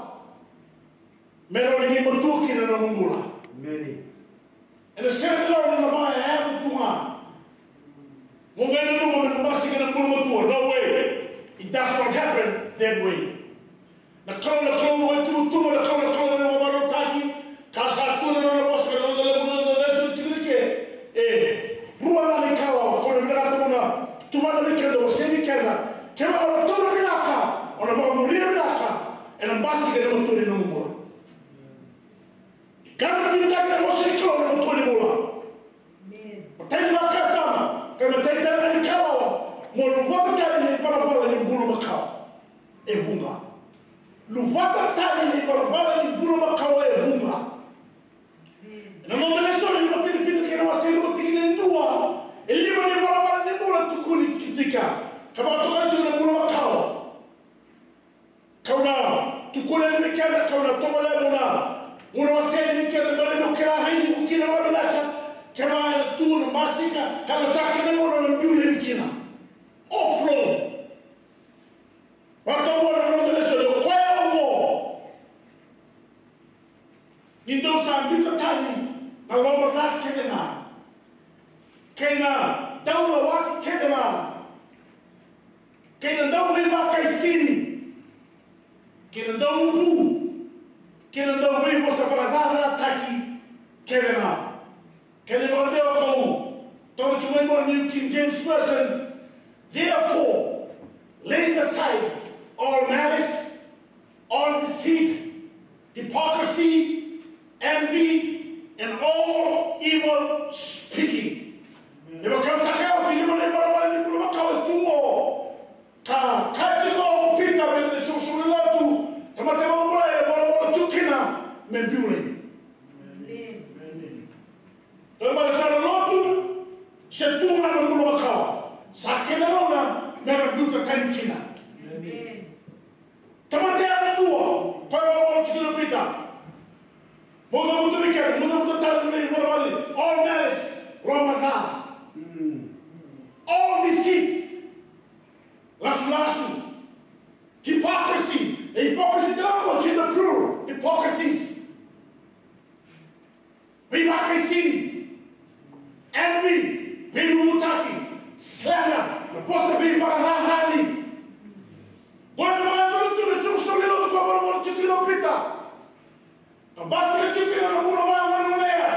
me rawa ni matua kina na nomu bula. Amen. Ena sega ni rawa ni na vakayaya tu ga. Mo qai nanuma me na basika na bula matua. No way. It does not happen that way. Na Kalou, na Kalou e tuvatuva, na Kalou, na Kalou e vakavakarautaki. Ka sa tu na nona vosa, na nona levu, na nona lesu tiko ni ke. E rua ga na ikalawa, ko na vinakata mo na tuvana vei keda, wasea vei keda. Kevaka o na taura vinaka, o na vakamuria vinaka, ena basika na matua ni nomu bula. Guarantee-taki na vosa ni Kalou na matua ni bula. Amen. Matai ni vakasama, ka matai tale ga ni kalawa, mo luvata tani na ivalavala ni bula makawa e vuqa. Luvata tani na ivalavala ni bula makawa e vuqa. Amen. Ena noda lesoni ni matai ni Pita kei na wase e rua tikina e dua, e lima na ivalavala ni bula tukuni tiko. Ka vakatoka tiko na bula makawa. Kau na tukuna yani vei keda, kau na tovolea mo na, mo na wasea yani vei keda, baleta ni o keda raici iko kina vakavinaka, kevaka ena tu na basika, ka na sa kena gauna na biu yani kina. Offload. Vaka oqo na noda lesoni, o koya oqo. Ni dou sa biuta tani na loma ca kece ga, kei na daulawaki kece ga, kei na dauveivakaisini, kei na dauvuvu, kei na dauveivosa vakacacataki kece ga. Kena ibalebale, kau taura tiko mai na New King James Version. Therefore, laying aside all malice, all deceit, hypocrisy, envy, and all evil speaking. Ni vaka sa kaya oti, lima na ivalavala ni bula makawa e tu qo. Ka kaya tiko o Pita vei ira na isoqosoqo ni lotu, tamata vakabulai, e volavola tu kina me biu yani. Amen. Kena ibalebale, sa na lotu se tu ga na bula makawa, sa kena gauna me na Mo cavuta vei keda, mo cavuta tale na veivalavali. All malice, lomaca. All deceit, lasulasu. Hypocrisy, e hypocrisy tale ga, in the plural, hypocrisies. Veivakaisini, envy, veivututaki, slander, na vosa veivakacacani. Qo na vakayacori tu na soqosoqo ni lotu ka volavola tiko kina o Pita. Ka basika tiko kina na vula vakagonegone ya.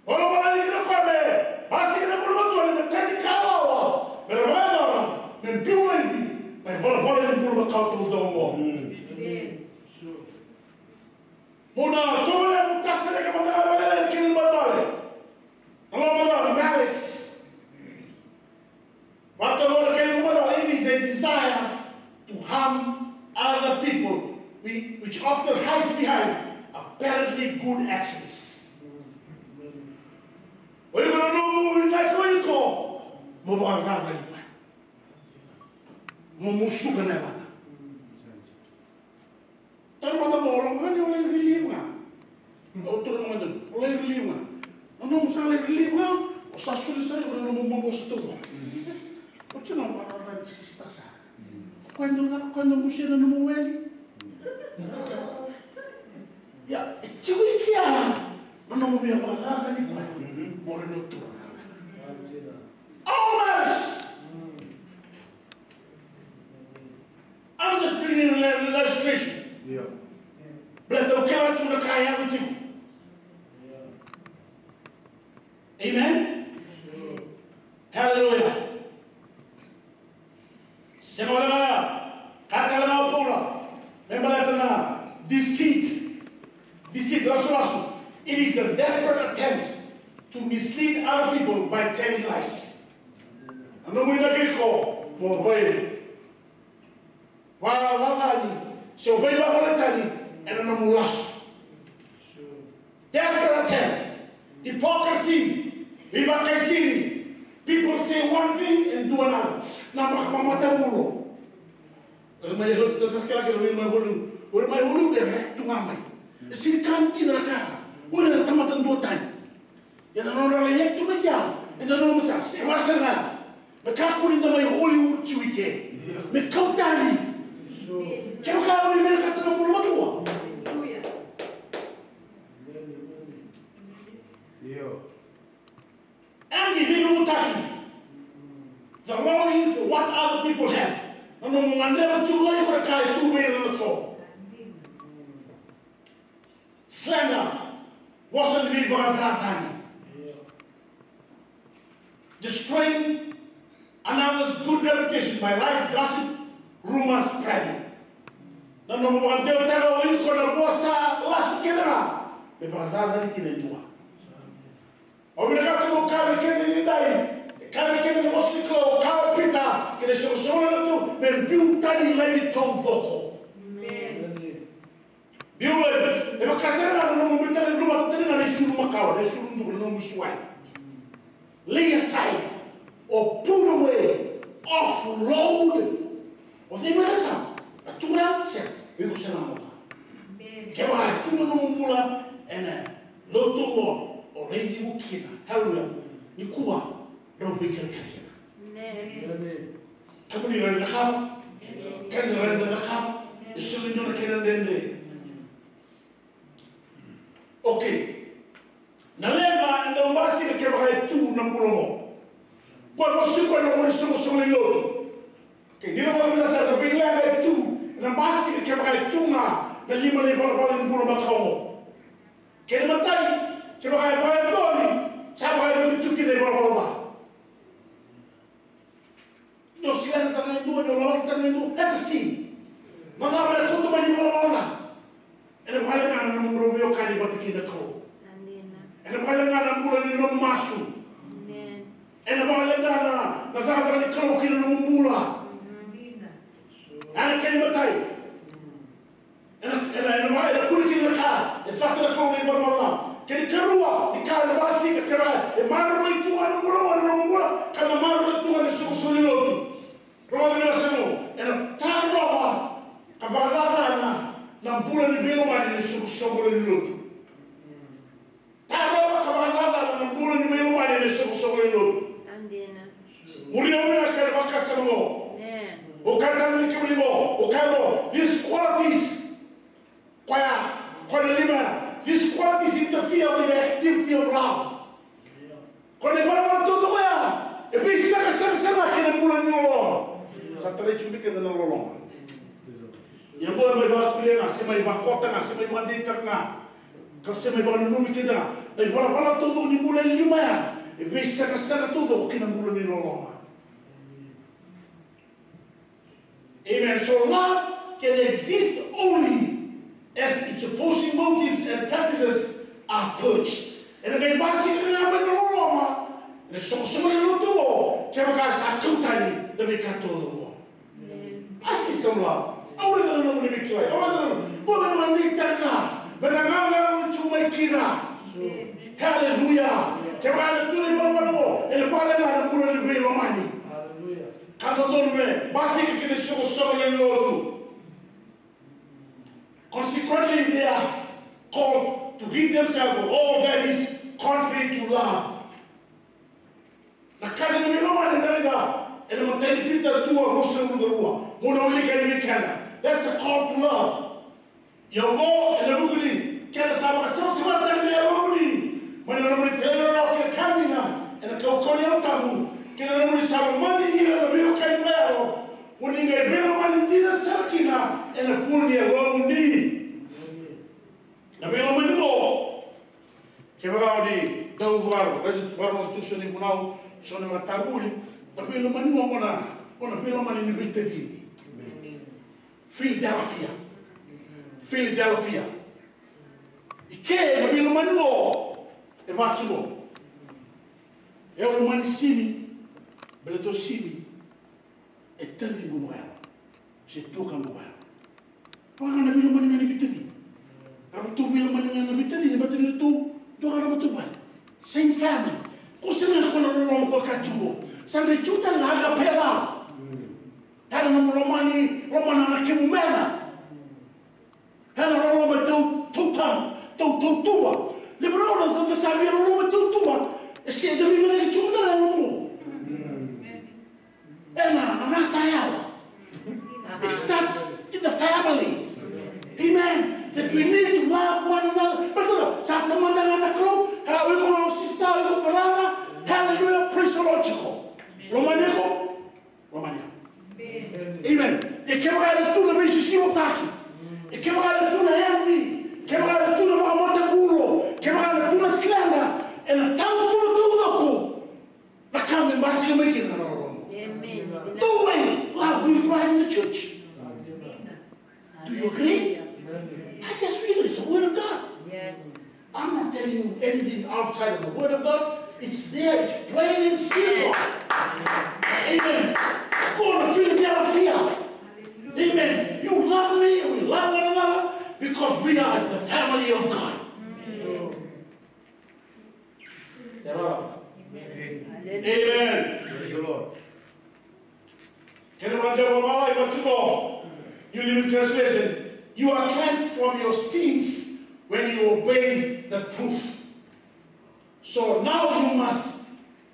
Volavola ni kina koya me basika na vula matua ni me tani ka wawa, me ra vakayacora me biu laivi na ivolavola ni bula makawa taucoko oqo. Mo na tovolea mo kasereka mada ga vakalailai na kena ibalebale. Na lomaca, na malice. Vata na kena lomaca, it is a desire to harm other people, whi- which often hides behind apparently good actions. O iko na nomu inaki o iko, mo vakacacani koya. Mo musuka na yavana. Taro mada mo, o lako ga ni o lai relieve ga. O taro mada, o lai relieve ga. Na nomu sa lai relieve ga, o sa soli sara iko na nomu mabosa taucoko. O tiko na vakacacani sara. Koya dau caka, koya dau busia na nomu weli. Ia, e tiko i kea na nomu via vakacacani koya. Mo raica tu. Always. I'm just bringing an illustration. Baleta au kila tu na ka e yaco tiko. Amen. Hallelujah. Sega wale ga, ka tale ga o Paula me baleta na deceit. Deceit, lasulasu. It is a desperate attempt to mislead other people by telling lies. Na nomu inaki iko mo vei vakacacani se o veivakalougatataki ena nomu lasu. Desperate attempt, hypocrisy, veivakaisini. People say one thing and do another. Na vakamamatavulo. O ira mai Hollywood, o ira mai Hollywood, o ira mai Hollywood era tu ga mai. E sega ni ka dina na ka. O ira na tamata duatani. Ia na nodra lai tu mai kea, ena nona sa se vasa ga. Me kakua ni da mai Hollywood tiko i ke. Me kau tani. Kevaka o ni vinakata na bula matua. Io. Envy, veivututaki. The longing for what other people have. Na nomu gadreva tiko ga o iko na ka e tu vei ira na so. Slander, vosa ni veivakacacani. Destroying another's good reputation by lies, gossip, rumors spreading. Na nomu vakadewataka o iko na vosa lasu kece ga me vakacacani kina e dua. Au vinakata mo kaya vei keda edaidai, e kaya vei keda na vosa ni Kalou, kaya o Pita kei na isoqosoqo ni lotu, me biu tani laivi taucoko. Amen. Biu laivi. E vaka sara ga na nomu biu tani, biu vata tani ga na isulu makawa, na isulu duka, na nomu isuwai. Lay aside or put away, offload. O cei mai na tama? Na turaga, sega. O iko sega na moka. Kevaka e tu na nomu bula ena lotu oqo, o raici iko kina. Haleluya. Nikua, drau veikelekele kina. Amen. Kemuni raica cakava. Keda raica cakava. E soli dua na kena dredre. Okay. Na leqa e dau basika kevaka e tu na bula oqo. Ko e vosa tiko ena loma ni soqosoqo ni lotu. Ke ni na vakavinavinaka sara, na veileqa e tu ena basika kevaka e tu ga na lima na ivalavala ni bula makawa oqo. Kena imatai, kevaka e vakayacori, sa vakayacori tu kina na ivalavala ca. Ni o sega ni tara e dua, ni o lawaki tara e dua, that's a sin. Na cava ena kauta mai na ivalavala ca? Ena vakaleqa na nomu veiwekani vata kei na Kalou. Ena vakaleqa na bula ni nomu masu. Ena vakaleqa na cakacaka ni Kalou kei na nomu bula. Ena kena imatai. Ena, ena, ena, ena kune kina na ka e cata na Kalou na ivalavala ca. Kena ikarua, ni ka ena basika, kevaka e maroroi tu ga na bula, na nomu bula, ka na maroroi tu ga na isoqosoqo ni lotu. Rogoca na wase qo, ena tarova ka vakacacana na Bula ni veilomani ena isoqosoqo lewe ni lotu. Tarova ka vakacacana na bula ni veilomani ena isoqosoqo lewe ni lotu. Dina. Muria vinaka na vakasama qo. Amen. O kaya tale ni kemuni qo, o kaya qo, these qualities. Koya, koya na lima ya. These qualities interfere with the activity of love. Koya na ivalavala taucoko ya e veisaqasaqa sara ga kei na bula ni loloma. Sa tarai tiko vei keda na loloma. Ia qo e mai vakakuria ga, se mai vakota ga, se mai vakadeitaka ga, ka se mai vakananumi keda ga. Na ivalavala taucoko ni bula e lima ya e veisaqasaqa taucoko kei na bula ni loloma. Amen. So love can exist only as its opposing motives and practices are purged. Ena qai basika ga mai na loloma ena isoqosoqo lewe ni lotu oqo kevaka sa kau tani na veika taucoko. Amen. Ask yourself, au raica na nomuni veikilai, au raica na nomuni, mo na mani tani ga, me na gaga mo tu mai kina. Amen. Hallelujah. Kevaka e tu na ivalavala oqo, ena vale ga na bula ni veilomani. Hallelujah. Ka dodonu me basika kina isoqosoqo lewe ni lotu. Consequently, they are called to rid themselves of all that is contrary to love. Na ka ni veilomani eda raica ena imatai ni Pita dua, ruasagavulu ka rua. Mo na wilika yani vei keda. That's a call to love. Ia oqo ena vuku ni kena sa vakasavasavataki na yalomuni mai na nomuni talairawarawa kei na ka dina ena kaukauwa ni Yalo Tabu, kei na nomuni sa lomani ira na veiwekani vakayalo, mo ni qai veilomani dina sara kina ena vuku ni yalomuni. Na veilomani oqo, kevaka o ni dau vakarau, raica, vakarau tu so ni vunau, so na vakatavuli, na veilomani oqo, na, na veilomani ni veitacini. Philadelphia. Philadelphia. I ke na veilomani oqo e vaka tiko. E lomani Simi, baleta o Simi e tacini qo vakayalo, se tuakana qo vakayalo. Vaka ga na veilomani ga ni veitacini. Ratou veilomani ga na veitacini, baleta ni ratou dua ga na matavuvale. Same family. Ko sega ni ko na loloma ko ka tiko. Sa qai tiko tale na agape love. Tale na nomu lomani, lomana na kemu meca. Ena loloma e tau, tau tama, tau, tau tuba. Levu na gauna da sa via loloma e tau tuba, e se da via via tuba na loloma. Ena, na sa yawa. It starts in the family. Amen. That we need to love one another. But look, sa tamata ga na Kalou, ka o iko na sister, o iko brother. Hallelujah, praise the Lord, tiko. Lomani iko. Romania. Amen. E kevaka era tu na veisisivotaki, e kevaka era tu na envy, kevaka era tu na vakamatakulo, kevaka era tu na slander, ena tau tu na taucoko na ka me basika mai kina na loloma. Amen. No way love will thrive in the church. Do you agree? Amen. I just read it. It's the word of God. Yes. I'm not telling you anything outside of the word of God. It's there. It's plain and simple. Amen. Go to Philadelphia. Amen. You love me and we love one another because we are the family of God. Amen. Amen. Praise the Lord. Kena vakadewa vakalailai vaka tiko. New Living Translation. You are cleansed from your sins when you obey the truth. So now you must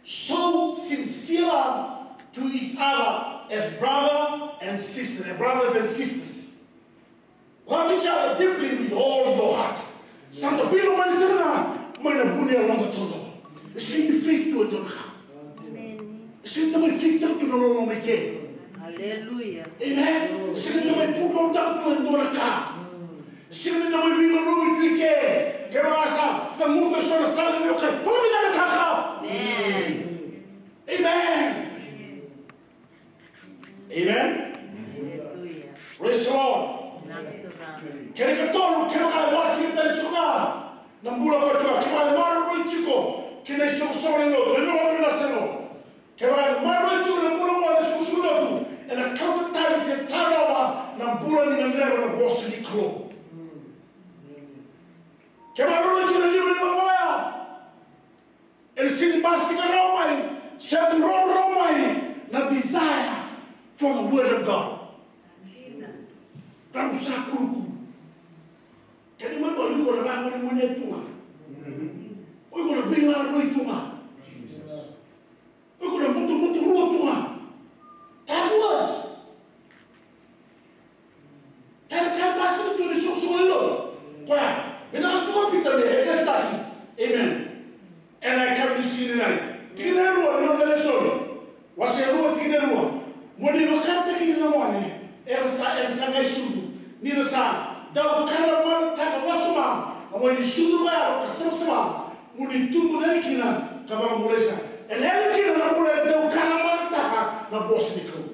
show sincere love to each other as brother and sister, as brothers and sisters. Love each other deeply with all your heart. Sa da veilomani sara ga mai na vu ni yaloda taucoko. E sega ni fake tu e dua na ka. E sega ni da mai fake taka tu na loloma i ke. Aleluya. Amen. E sega ni da mai pudrotaka tu e dua na ka. E sega ni da mai veigaluvi tu i ke. Kevaka sa caguta e so na sala ni o kai, vakavinakataka. Amen. Amen. Amen. Hallelujah. Praise the Lord. Kena ikatolu, kevaka e wasi tale tiko ga na bula ko tiko, kevaka e maroroi tiko kina isoqosoqo ni lotu, ena vakavinaka sara. Kevaka e maroroi tiko na bula ko na isoqosoqo ni lotu, ena kauta tani se tarova na bula ni gadreva na vosa ni Kalou. Kevaka e maroroi tiko na liga ni vakavakaya, ena sega ni basika rawa mai, se buroro rawa mai na desire for the word of God. Rau sa kulukulu. Kena ibalebale o iko na vakamonemonea tu ga. O iko na veilaroi tu ga. O iko na butubuturua tu ga. That was. Kena ka e basika tu ni soqosoqo ni lotu. Koya, vinaka tu o Pita me, e, e staki. Amen. Ena yakavi ni siga nikua. Tikina e rua ni noda lesoni. Wase rua tikina e rua. Mo ni vakataki ira na gone era sa, era sa qai sucu. Ni ra sa dau karamarataka wasoma na wai ni sucu vakayalo ka savasava. Mo ni tubu cake kina ka vakabulai sara. Ena yaco kina na bula e dau karamarataka na vosa ni Kalou.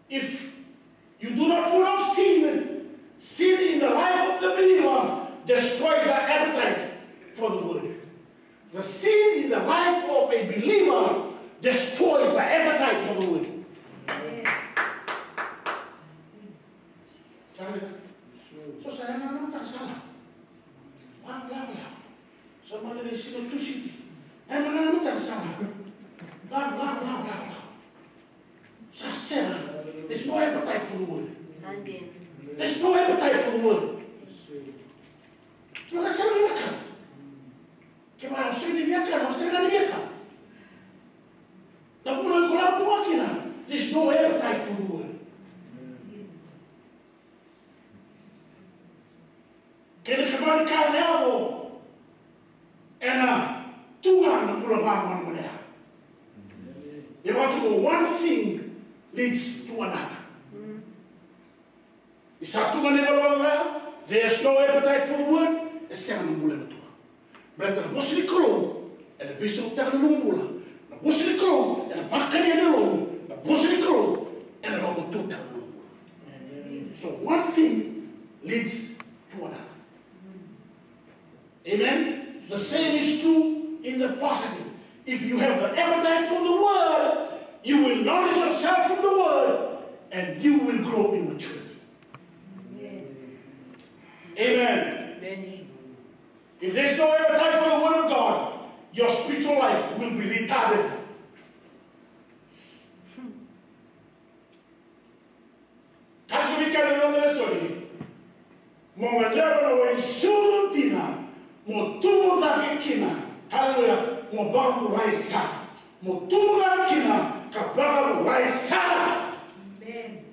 If you do not put off sin, sin in the life of the believer destroys the appetite for the word. The sin in the life of a believer destroys the appetite for the word. Tara. So sa yana na taka sala. Bla, bla, bla. So mada ni sino tusiti. Yana na taka sala. Bla, bla, bla, bla, bla. Sa sega. There's no appetite for the word. Amen. There's no appetite for the word. Sega, sega ni vaka. Kevaka o sega ni via kana, o sega ni via kana. Na vuna e kila tu ga kina, there's no appetite for the word. Kena ikarua ni ka e yaco ena tu ga na bula vakamonemonea. E vaka tiko, one thing leads to another. Ni sa tu ga na ivalavala ca, there's no appetite for the word, e sega na bula ena tu ga. Baleta na vosa ni Kalou ena veisautaka na nomu bula. Na vosa ni Kalou ena vakania na yalomu. Na vosa ni Kalou ena vakabauta na nomu bula. So one thing leads to another. Amen. The same is true in the positive. If you have the appetite for the word, you will nourish yourself from the word and you will grow in maturity. Amen. If there's no appetite for the word of God, your spiritual life will be retarded. Ka tiko vei keda na noda lesoni, mo gadreva na wai ni sucu dina, mo tubu cake kina. Haleluya. Mo vakabulai sara. Mo tubu cake kina ka vakabulai sara. Amen.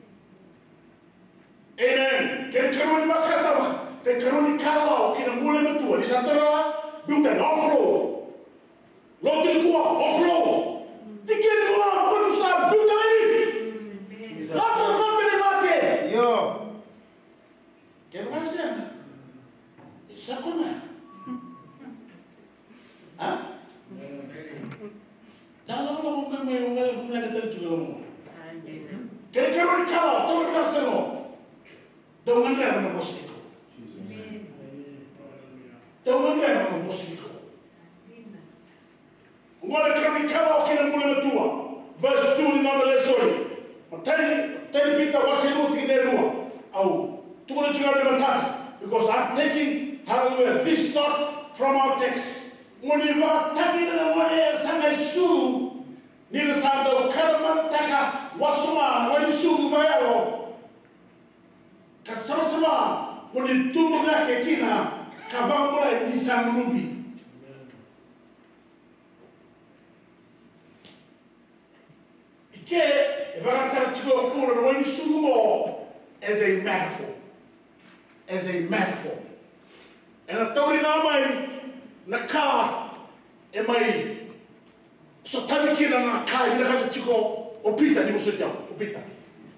Kena ikarua ni vakasama, kena ikarua ni ka lawa ki na bula e matua, ni sa taura, biuta na overflow. Lotu nikua, overflow. Tikina nikua, o tu sa biuta mai ni. Vata, vata ni mate. Io. Kevaka sega, e sa kona. A? Sa lako mai, mai, mai, mai, mai, tale tu lako. Kena ikarua ni ka lawa, taura na sega. Dau gadreva na vosa ni Kalou. Dau gadreva na vosa ni Kalou. Oqo na ikarua ni ka lawa ki na bula e matua. Verse two ni noda lesoni. Matai, matai ni Pita wase rua tikina e rua. Au tukuna tiko ga me matata. Because I'm taking, hallelujah, this thought from our text. Mo ni vakataki ira na gone era sa qai sucu. Ni ra sa dau karamarataka wasoma na wai ni sucu vakayalo. Ka savasava, mo ni tubu cake kina ka vakabulai ni sa gunuvi. Ike e vakatara tiko o kura na wai ni sucu qo as a metaphor. As a metaphor. Ena tauri ga mai na ka e mai sotavi kina na ka e vinakata tiko o Pita ni vosoti au. O Pita.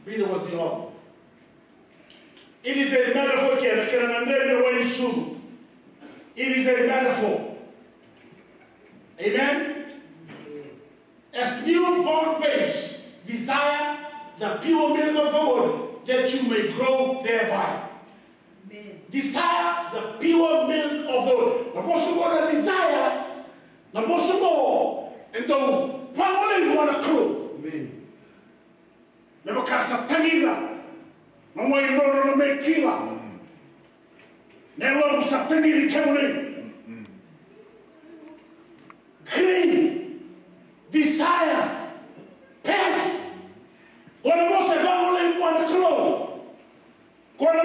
Peter was the author. It is a metaphor kina, kena gadrevi na wai ni sucu. It is a metaphor. Amen? As newborn babes desire the pure milk of the word, that you may grow thereby. Amen. Desire the pure milk of the word. Na vosa qo na desire, na vosa qo e dau vagolei vua na Kalou. Amen. Me vaka sa tagica na wai drodro na me kila. Na yalomu sa tagici kemuni. Crave, desire, pant. Ko na vosa e vagolei vua na Kalou. Ko na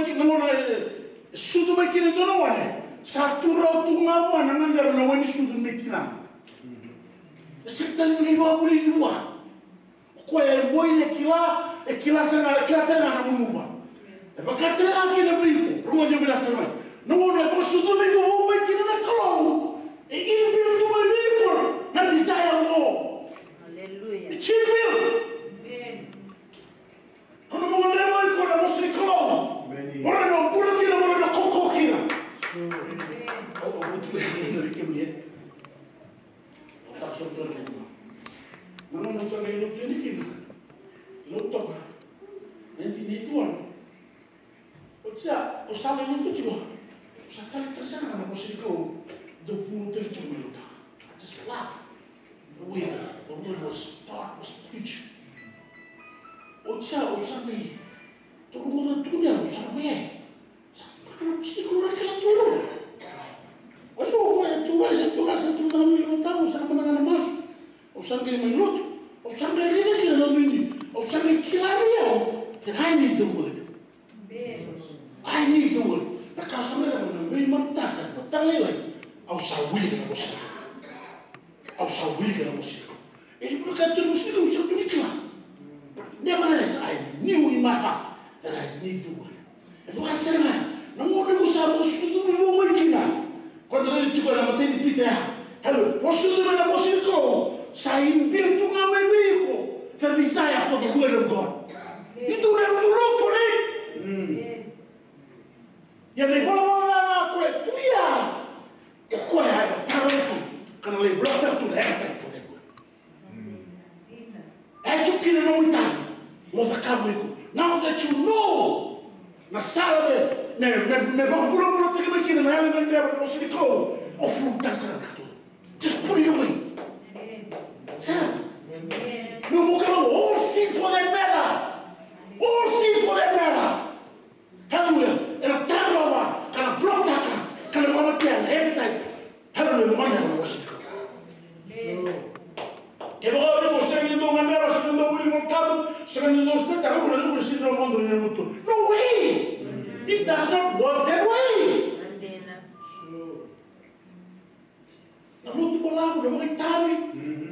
Na gauna e sucu mai kina e dua na gone, sa tu rawa tu ga vua na gadreva na wai ni sucu ni tinana. E sega tale ni qai vakavulici vua. O koya e boi, e kila, e kila sara ga, e kila tale ga na gunuva. E vaka tale ga kina vei iko, rogoci au vinaka sara mai. Na gauna e vakasucumi iko vou mai kina na Kalou, e inbuilt tu mai vei iko na desire qo. Hallelujah. It's inbuilt. Amen. Au na vakadewa iko na vosa ni Kalou. Amen. Mo rawa ni o bula kina, mo rawa ni o kaukaua kina. Amen. Au, au, au tu e kemuni e. Au taka sara tu na kemuni. Na nona au sa qai lotu yani kina. Lotu toka. Nineteen eighty-one. Oti ya, au sa lai lotu tiko. Au sa taleitaka sara ga na vosa ni Kalou. Dou vunau tale tiko mai lotu. I just love the way the word was taught, was preached. Oti ya, au sa qai, tou rogoca tu ni au sa qai. Sa qai na vosa ni Kalou ra kila tu e rua. Oi, au, au, e tu vale, sa tu vale, sa tu vale, sa tu vale, sa tu vale, sa tu vale, au sa qai mai lotu. Au sa qai raica kina na wini. Au sa qai kila ni au, that I need the word. I need the word. Na ka sa mai cava na veimataka, mataka lailai. Au sa wilika na vosa. Au sa wilika na vosa. E ni bula ka tu na vosa, au sa tu ni kila. Nevertheless, I knew in my heart that I need the word. E vaka sara ga na gauna ko sa vakasucumi vou mai kina. Ko na raica tiko na imatai ni Pita ya. Hello, vakasucumi na vosa ni Kalou. Sa inbuilt tu ga mai vei iko the desire for the word of God. You don't have to look for it. Ia na ivalavala ga ko e tu ya, o koya e na tara tu, ka na lai block tu na appetite for that word. E tu kina na nomu itavi mo cakava iko. Now that you know na sala me, me, me, me vakabulabulataki mai kina na yalo ni gadreva na vosa ni Kalou, o flow taka sara na tu. Just put it away. Sa. No more, all sin for that matter. All sin for that matter. Hallelujah. Ena tarova, ka na block taka, ka na vakamatea na appetite. Hallelujah. Mai na worship. Kevaka o iko sega ni dau gadreva, sega ni dau wili Volatabu, sega ni dau study, ka na dau sega ni dau vodo ni mutu. No way. It does not work that way. Na lotu balavu, na vakaitavi,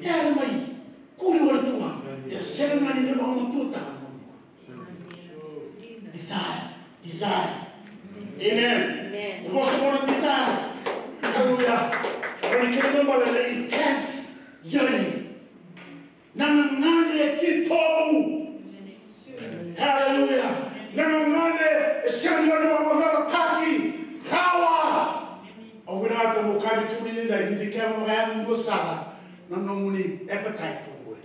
era mai kuri wale tu ga. Era sega ga ni na vakamatuataka na nomu desire, desire. Amen. Amen. Na vosa qo na desire. Hallelujah. Era ni kena nobala na intense yearning. Na gagadre titobu. Hallelujah. Na gagadre e sega ni vakamacalataki. Rawa. Au vinakata meu kaya vei kemuni nikua, ni dikeva vakayadudua sara na nomuni appetite for the word.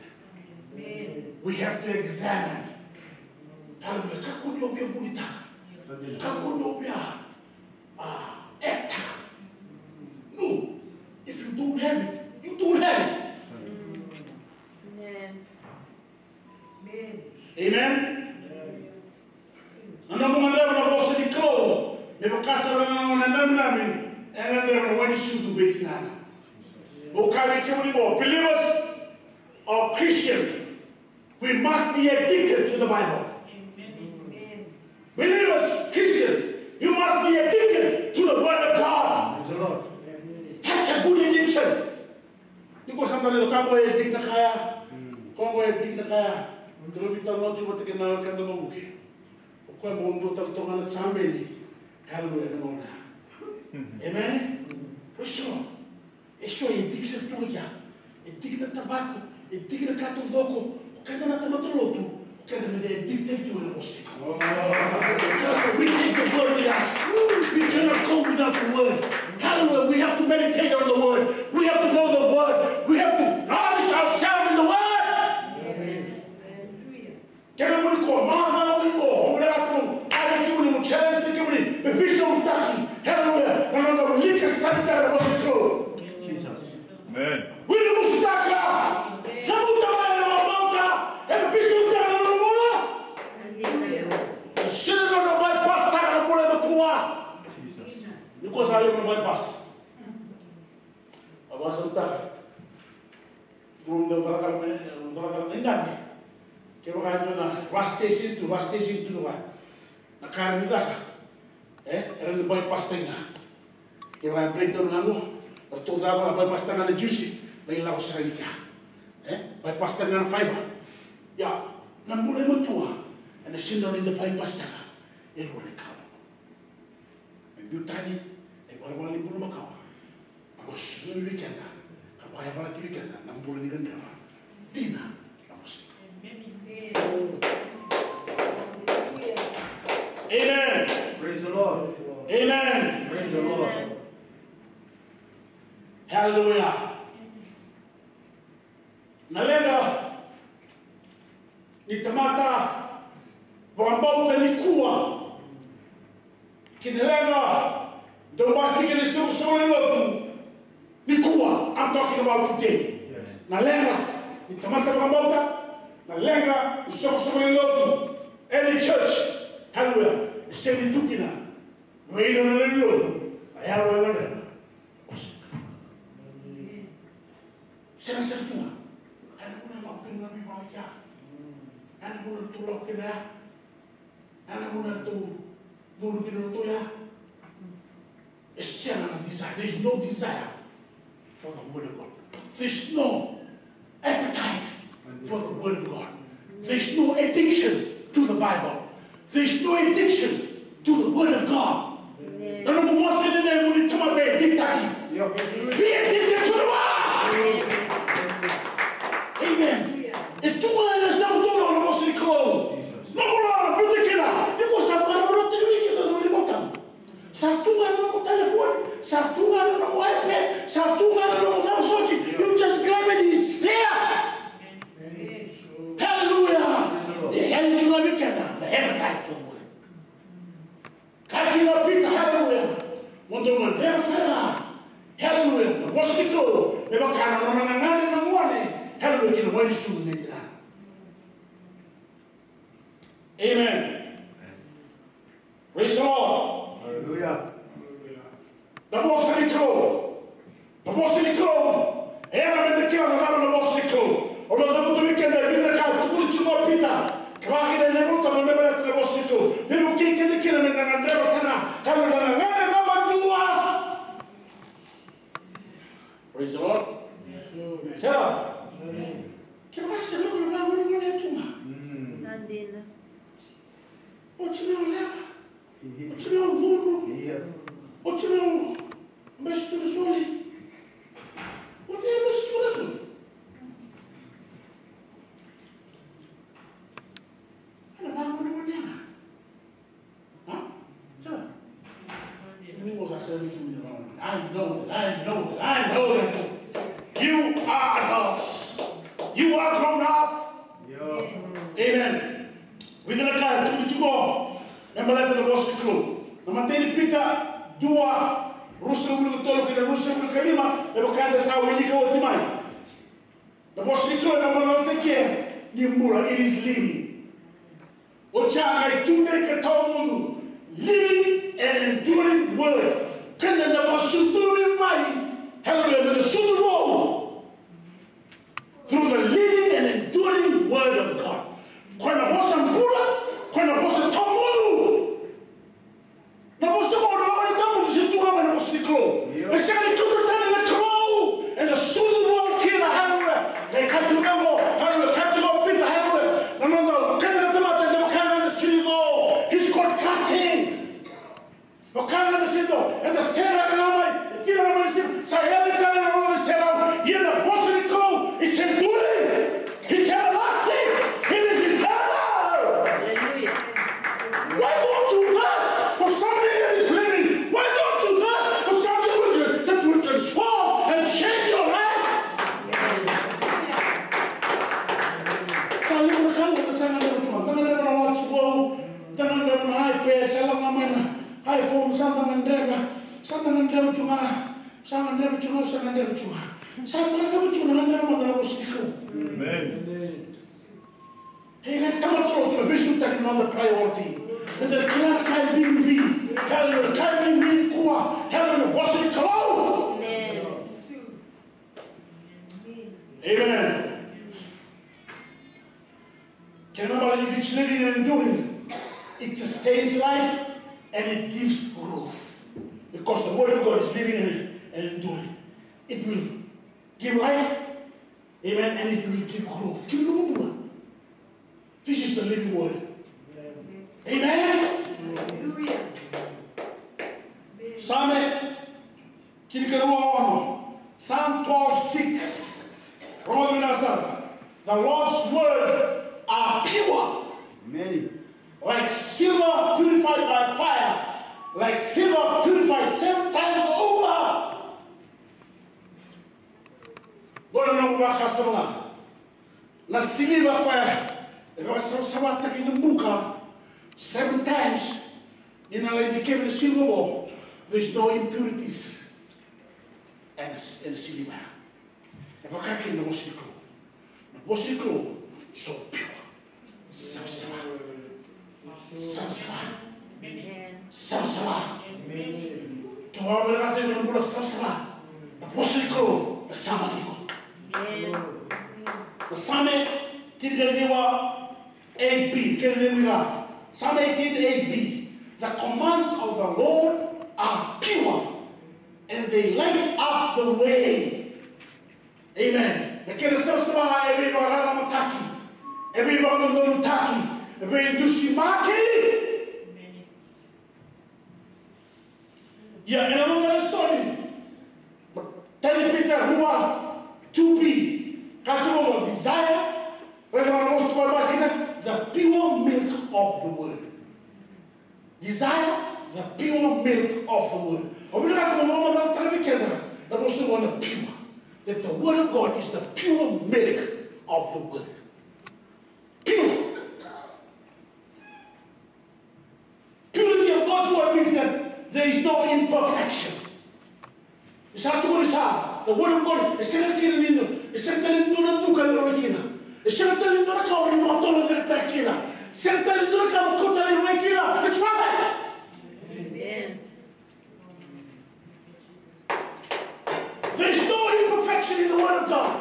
We have to examine. Hallelujah. Kakua ni o via vunitaka. Kakua ni o via, ah, act-taka. No. If you don't have it, you don't have it. Amen. Amen. Na nomu gadreva na vosa ni Kalou, me vaka sara ga na nona nanumi, e gadreva na wai ni sucu vei tinana. Au kaya vei kemuni qo, believers or Christian, we must be addicted to the Bible. Believers, Christian, you must be addicted to the word of God. That's a good addiction. Ni ko sa dau raica, ka qo e dikina kaya. Ko qo e dikina kaya. Kilo vita noti vata kei na keda mavuke. O koya mo dua tale toka na champion. Hallelujah, na gauna. Amen. Praise the Lord. E so e dikina tu ya. E dikina tavako. E dikina ka taucoko. Keda na tamata lotu, keda me da addicted tu ena vosa. We take the word with us. We cannot go without the word. Hallelujah. We have to meditate on the word. We have to know the word. We have to nourish ourselves in the word. Kena muni ko, macawa muni ko, o muni atu, a vei kemuni mo challenge kemuni, me veisautaki. Hallelujah. Na noda wilika, study taka na vosa ni Kalou. Amen. Wili musitaka. Cavuta mai na mabauta. Ena bisu tale na bula. E sega ni na bypass taka na bula e matua. Ni ko sa levu na bypass. A vakasautaka. Mo dau kalakala mai, mo dau kalakala mai dabe. Kevaka e dua na bus station tu, bus station tu na ka. Na ka ni caka. E, era na bypass tani ga. Kevaka e breakdown ga qo, ratou cava, bypass tani ga na juice, lai lako sara ni kea. E, bypass tani ga na fiber. Ia, na bula e matua, ena sega ni da bypass tani ga e rua na ka. E biu tani, e valavala ni bula makawa. Ka vakasosomi vei keda, ka vakayavalati vei keda na bula ni gadreva. Dina na vosa. Amen. Praise the Lord. Amen. Praise the Lord. Hallelujah. Na leqa ni tamata vakabauta nikua kei na leqa dau basika ena isoqosoqo ni lotu nikua. I'm talking about today. Na leqa ni tamata vakabauta, na leqa ni isoqosoqo ni lotu, any church, hallelujah, e sega ni tu kina vei ira na lewe ni lotu na yalo e gadreva. Sega, sega tu ga. Ena vuna e lako kina na veivala i kea. Ena vuna ratou lako kina ya. Ena vuna ratou curu kina ratou ya. E sega na desire. There is no desire for the word of God. There is no appetite for the word of God. There is no addiction to the Bible. There is no addiction to the word of God. Amen. Na nomu vosa ni lemu ni tamata e addictaki. Be addicted to the word. Amen. E tu ga ena sobu taucoko na vosa ni Kalou. Nomu lolo, biuta kina. Ni ko sa vakarau tiko vei keda na nomu tabu. Sa tu ga na nomu telefoni, sa tu ga na nomu iPad, sa tu ga na nomu cava soti. You just grab it, it's there. Hallelujah. E yali tu ga vei keda na appetite for the word. Kaya kina o Pita, hallelujah, mo dou gadreva sara ga, hallelujah, na vosa ni Kalou me vaka na nona gagana na gone, hallelujah, kina wai ni sucu nei tinana. Amen. Praise the Lord. Hallelujah. Na vosa ni Kalou. Na vosa ni Kalou. E yaga me da kila na cava na vosa ni Kalou. Au na cavuta vei keda e vica na ka e tukuna tiko o Pita. Kevaka e na iVolatabu me baleta na vosa ni Kalou, me vukei keda kina me da gadreva sara ga na gagana madua. Praise the Lord. Sera. Kevaka se lako na vagonegone tu ga. Oti ga o leva. Oti ga o cudru. Oti ga o bese tu na soli. O cei e bese tu na soli? Ena vagonegone ga. Huh? Sure. I know that, I know that, I know that. You are adults. You are grown up. Amen. Vica na ka e tukuni tiko me baleta na vosa ni Kalou. Na imatai ni Pita dua, ruasagavulu ka tolu kei na ruasagavulu ka lima, me vaka eda sa wilika oti mai. Na vosa ni Kalou e vakamacalataki ni bula, it is living. Oti ya na ituvaki tawamudu, living and enduring word. Keda na vakasucumi mai, hallelujah, me na sucu vou. Through the living and enduring word of God. Koya na vosa bula, koya na vosa tawamudu. Na vosa qo na Vola Tabu se tu ga mai na vosa ni Kalou. E sega ni kauta tani na Kalou. Ena sucu vou kina, haleluya. Na ka tiko qo, haleluya, ka tiko o Pita, haleluya. Na noda kena na tamata eda vaka ga na sinico. He's got trusting. Vaka ga na sinico, eda sera ga mai, e cina ga mai na sinico, sa yali tale na nona serau. Ia na vosa ni Kalou, it's enduring. It's everlasting. It is eternal. Hallelujah. Why don't you lust for something that is living? Why don't you lust for something which, that will transform and change your life? Sa levu na ka eda sa gadreva tu ga. Da gadreva na watch vou, da gadreva na iPad, sa lako ga mai na iPhone, sa da gadreva, sa da gadreva tu ga. Sa gadreva tu ga, sa gadreva tu ga. Sa gadreva tu ga, sa gadreva mada na vosa ni Kalou. Amen. E na tamata lotu na veisutaki na noda priority. Eda na kila na ka e bibi. Ka na ka e bibi nikua. Ka na vosa ni Kalou. Amen. Amen. Kena ibalebale ni vigilante and enduring, it sustains life And it gives growth. Because the word of God is living and, and enduring. It will give life. Amen. And it will give growth. Kila na nomu bula. This is the living word. Amen. Hallelujah. Same tinikarua ono. Psalm twelve six. Rogoca vinaka sara. The Lord's word are pure. Amen. Like silver purified by fire, like silver purified seven times over. Qo na noqu vakasama ga. Na siliva koya e vakasavasavataki na buka seven times, ni na lai dikevi na siliva qo, there's no impurities ena, ena siliva. E vaka kina na vosa ni Kalou. Na vosa ni Kalou so pure. Savasava. Savasava. Savasava. Ke o vinakata na bula savasava, na vosa ni Kalou e sa mani iko. Na Same tinikaciwa eight b, kena levu ira. Psalm eighteen eight b. The commands of the Lord are pure, and they light up the way. Amen. Na kena savasava e veivakararamataki, e veivakadodonutaki, e veidusimaki. Ia, ena noda lesoni, tani Pita rua, two b, ka tu mo desire, raica na vosa tu mai basika, the pure milk of the word. Desire the pure milk of the word. Au vinakata mo vakamacalataka vei keda na vosa qo na pure. That the word of God is the pure milk of the word. Pure. Purity of God's word means that there is no imperfection. E sa tukuni sa, the word of God, e sega kina ni dua, e sega tale ni dua na duka e lako kina. E sega tale ni dua na ka o ni vakatorovirataki kina. E sega tale ni dua na ka o kauta tale mai kina. It's perfect. Amen. There is no imperfection in the word of God.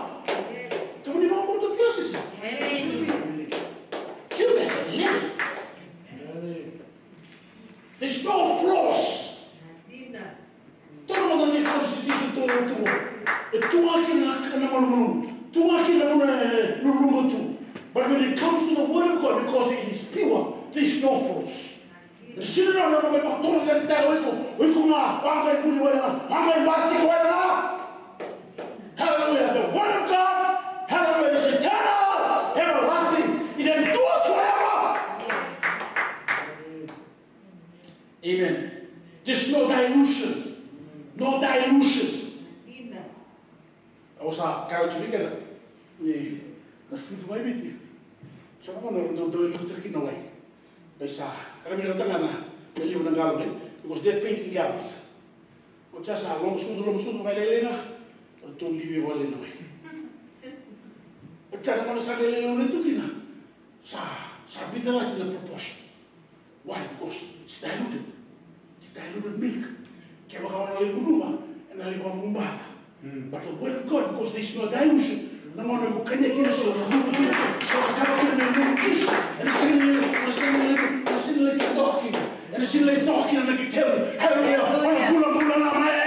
Kemuni vakabauta, sisi. Amen. Kemuni. There's no flaws. Toro mada na constitution tu na tu. E tu ga kina na malumalumu. Tu ga kina na luluqa tu. But when it comes to the word of God, because it is pure, there's no flaws. E sega ni rawa me vakatorovirataki o iko, o iko ga, o a qai buli wale ga, o a qai basika wale ga. Hallelujah. The word of God, hallelujah, is eternal, everlasting. It endures forever. Amen. There's no dilution. No dilution. Au sa kaya oti vei keda ni na sucu mai Viti. Sa na gauna dau dau e lutu kina na wai. Bai sa era vinakata ga na levu na galon, because they paid in gallons. Oti sa loma sucu, loma sucu, vakalailai ga. Ratou livi vale na wai. Oti na gauna sa lailai tu kina. Sa, sa vica lati na proportion. Why? Because it's diluted. It's diluted milk. Kevaka o na lai gunuva, ena lai vakavubaca. But the word of God, because there's no dilution. Na gauna o kania kina, so na gunuva kina, so na kava kina me gunuva kina. Ena sega ni, ena sega ni, ena sega ni lai toka kina. Ena sega ni lai toka kina na ketemu. Hallelujah. O na bulabula ga mai.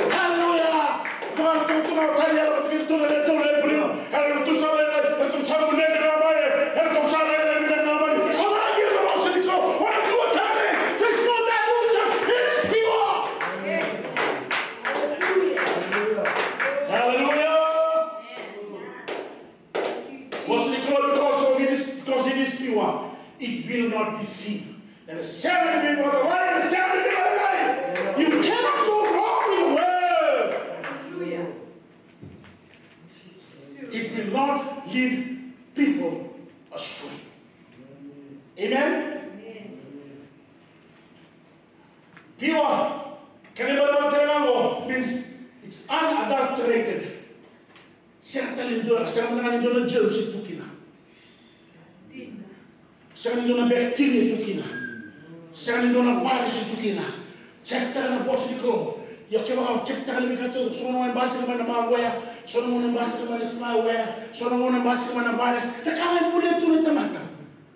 Hallelujah. Vaka ratou tu na tani, era vata kei ratou na lewe tolu na Iperiu. Era tu sara, era tu sara vinaka ga mai. Era tu sara vinaka ga mai. Sa lagi na vosa ni Kalou. O na dua tani. There's no dilution. It is pure. Hallelujah. Vosa ni Kalou, because of it is, because it is pure, it will not deceive. And the seven will be by the way, and the seven will be by the way. You cannot go wrong with the word. It will not lead people astray. Amen? Pure, kena ibalebale tale ga qo, means it's unadulterated. Sega tale ni dua, sega mada ga ni dua na germs e tu kina. Sega ni dua na bacteria e tu kina. Sega ni dua na virus e tu kina. Check taka na vosa ni Kalou. Ia kevaka o check taka na veika taucoko, so na gauna e basika mai na malware, so na gauna e basika mai na spyware, so na gauna e basika mai na virus, na ka ga e bulia tu na tamata.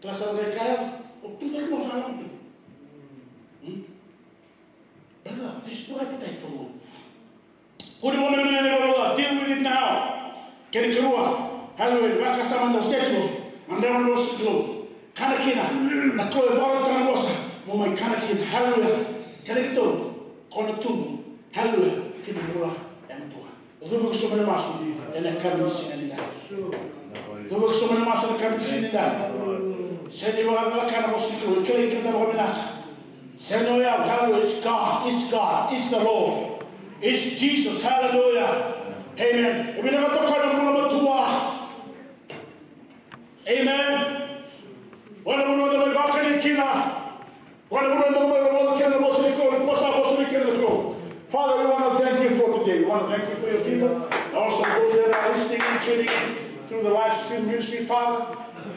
Kila sa qai kaya, o tu ga mo sa lako tu. Hmm? Brother, this is what I put for you. Kua ni vakamenemene, brother, deal with it now. Kena ikarua, hallelujah, vakasama na schedule. Gadreva na vosa ni Kalou. Kana kina, na Kalou e vakarautaka na vosa. Mo mai kana kina, hallelujah. Kena ikatolu, ko na tubu, hallelujah, ki na bula e matua. Cuva iko sobu mai na masu ena yakavi ni siga nikua. Cuva iko sobu mai na masu ena yakavi ni siga nikua. Sega ni vakacalaka na vosa ni Kalou, e kilai keda vakavinaka. Sega ni o yau, hallelujah, it's God, it's God, it's the Lord. It's Jesus. Hallelujah. Amen. E vinaka toka na bula matua. Amen. Wana bula na mai vakani kina. Wana bula na mai vakani kina na vosa ni Kalou, vosa, vosa ni Kalou. Father, we want to thank you for today. We want to thank you for your people. And also those that are listening and tuning in through the live stream ministry, Father,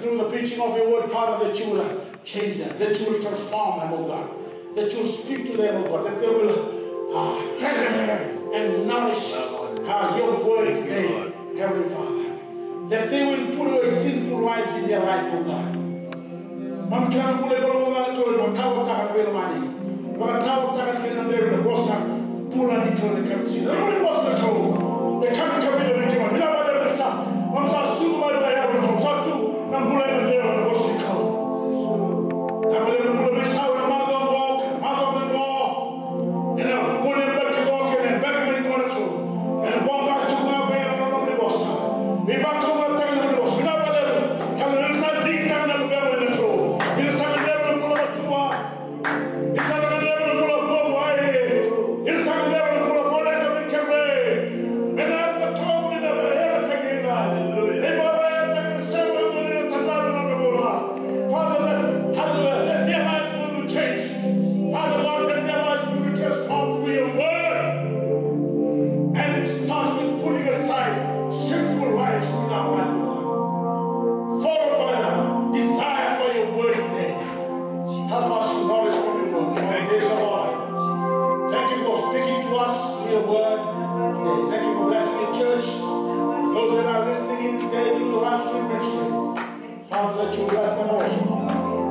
through the preaching of your word, Father, that you will change them, that you will transform them, oh God, that you will speak to them, oh God, that they will uh, treasure and nourish uh, your word today, Heavenly Father, that they will put away sinful lives in their life, oh God. Mami kila na bula e bolo mada na Kalou, vakatautaka na veilamani. Vakatautaka na kena bebe na vosa. Bula ni Kalou na kena sina. Na nona vosa na Kalou. E kami kami na vei kima. Vina vada na sa. Mam sa suku mai na yaro na Kalou. Sa tu na bula na leo na vosa ni Kalou. Na bula na bula vei sa na mago na mago na mago. Ena bula na bula na bula na Kalou. Ena bula na bula na vosa. Ni vakatau na vosa. Vina vada na Kalou. Ena sa di na luvena na Kalou. Ena sa na bula na bula. Isa na leva na bula bula bula e. Isa na leva na bula bula e ka me keme. Me na ka tau ni na ka era ka ina. E baba e ka ni sa na ni na tandara na bula. Father, that, hallelujah, that their lives will be changed. Father, Lord, that their lives will be transformed through your word. And it starts with putting aside sinful lives in our life, Lord. Followed by the desire for your word today. Help us to nourish from your word. Thank you, Lord. Thank you for speaking to us through your word. Thank you for blessing your church. Those that are listening in today through the live stream ministry. Father, that you bless them also.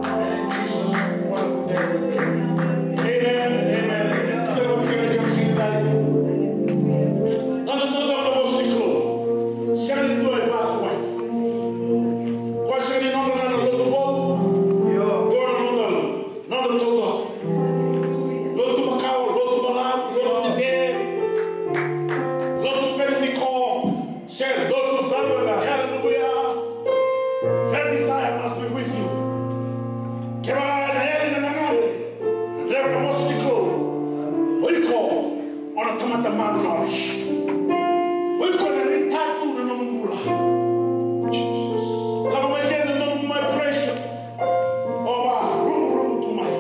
And in Jesus' wonderful name we pray. Amen. Amen. Amen. Noda taucoko na vosa ni Kalou. Sega ni dua e vaka o koya. Koya sega ni nona ga na lotu vou. Io. Koya na noda, noda taucoko. Lotu makawa, lotu malavu, lotu dede. Lotu Penitiko. Se lotu cava na haleluya. That desire must be with you. Kevaka na yali na nagane. Reva na vosa ni Kalou. O iko, o na tamata malnourished. O iko na ritatu na nomu bula. Jesus. Lako mai keda na nomu mai pressure. O va rugurugu tu mai.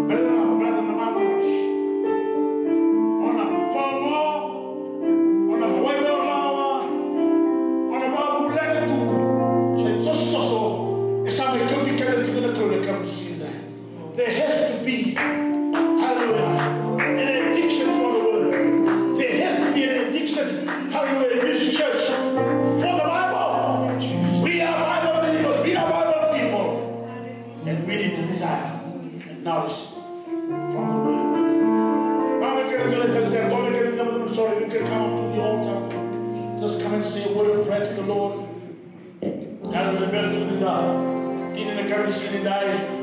Brother, brother, na malnourished. O na pogo. O na waiwai rawa. O na vavuleka tu. Se sososo. E sa mai kauti keda tiko na Kalou na kena sina. There has to be, hallelujah, an addiction for the word. There has to be an addiction, hallelujah, in this church for the Bible. We are Bible believers. We are Bible people. And we need to desire and nourish from the word of God. Mama, you can, you can, sorry, you can come up to the altar. Just come and say a word of prayer to the Lord. Kaya na bera tu ni da. Kini na kaya ni sini dai.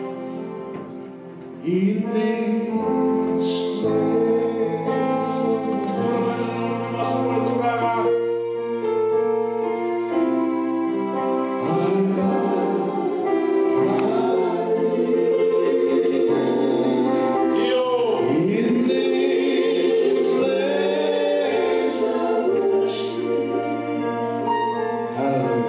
In this place, in this place of worship. Hallelujah.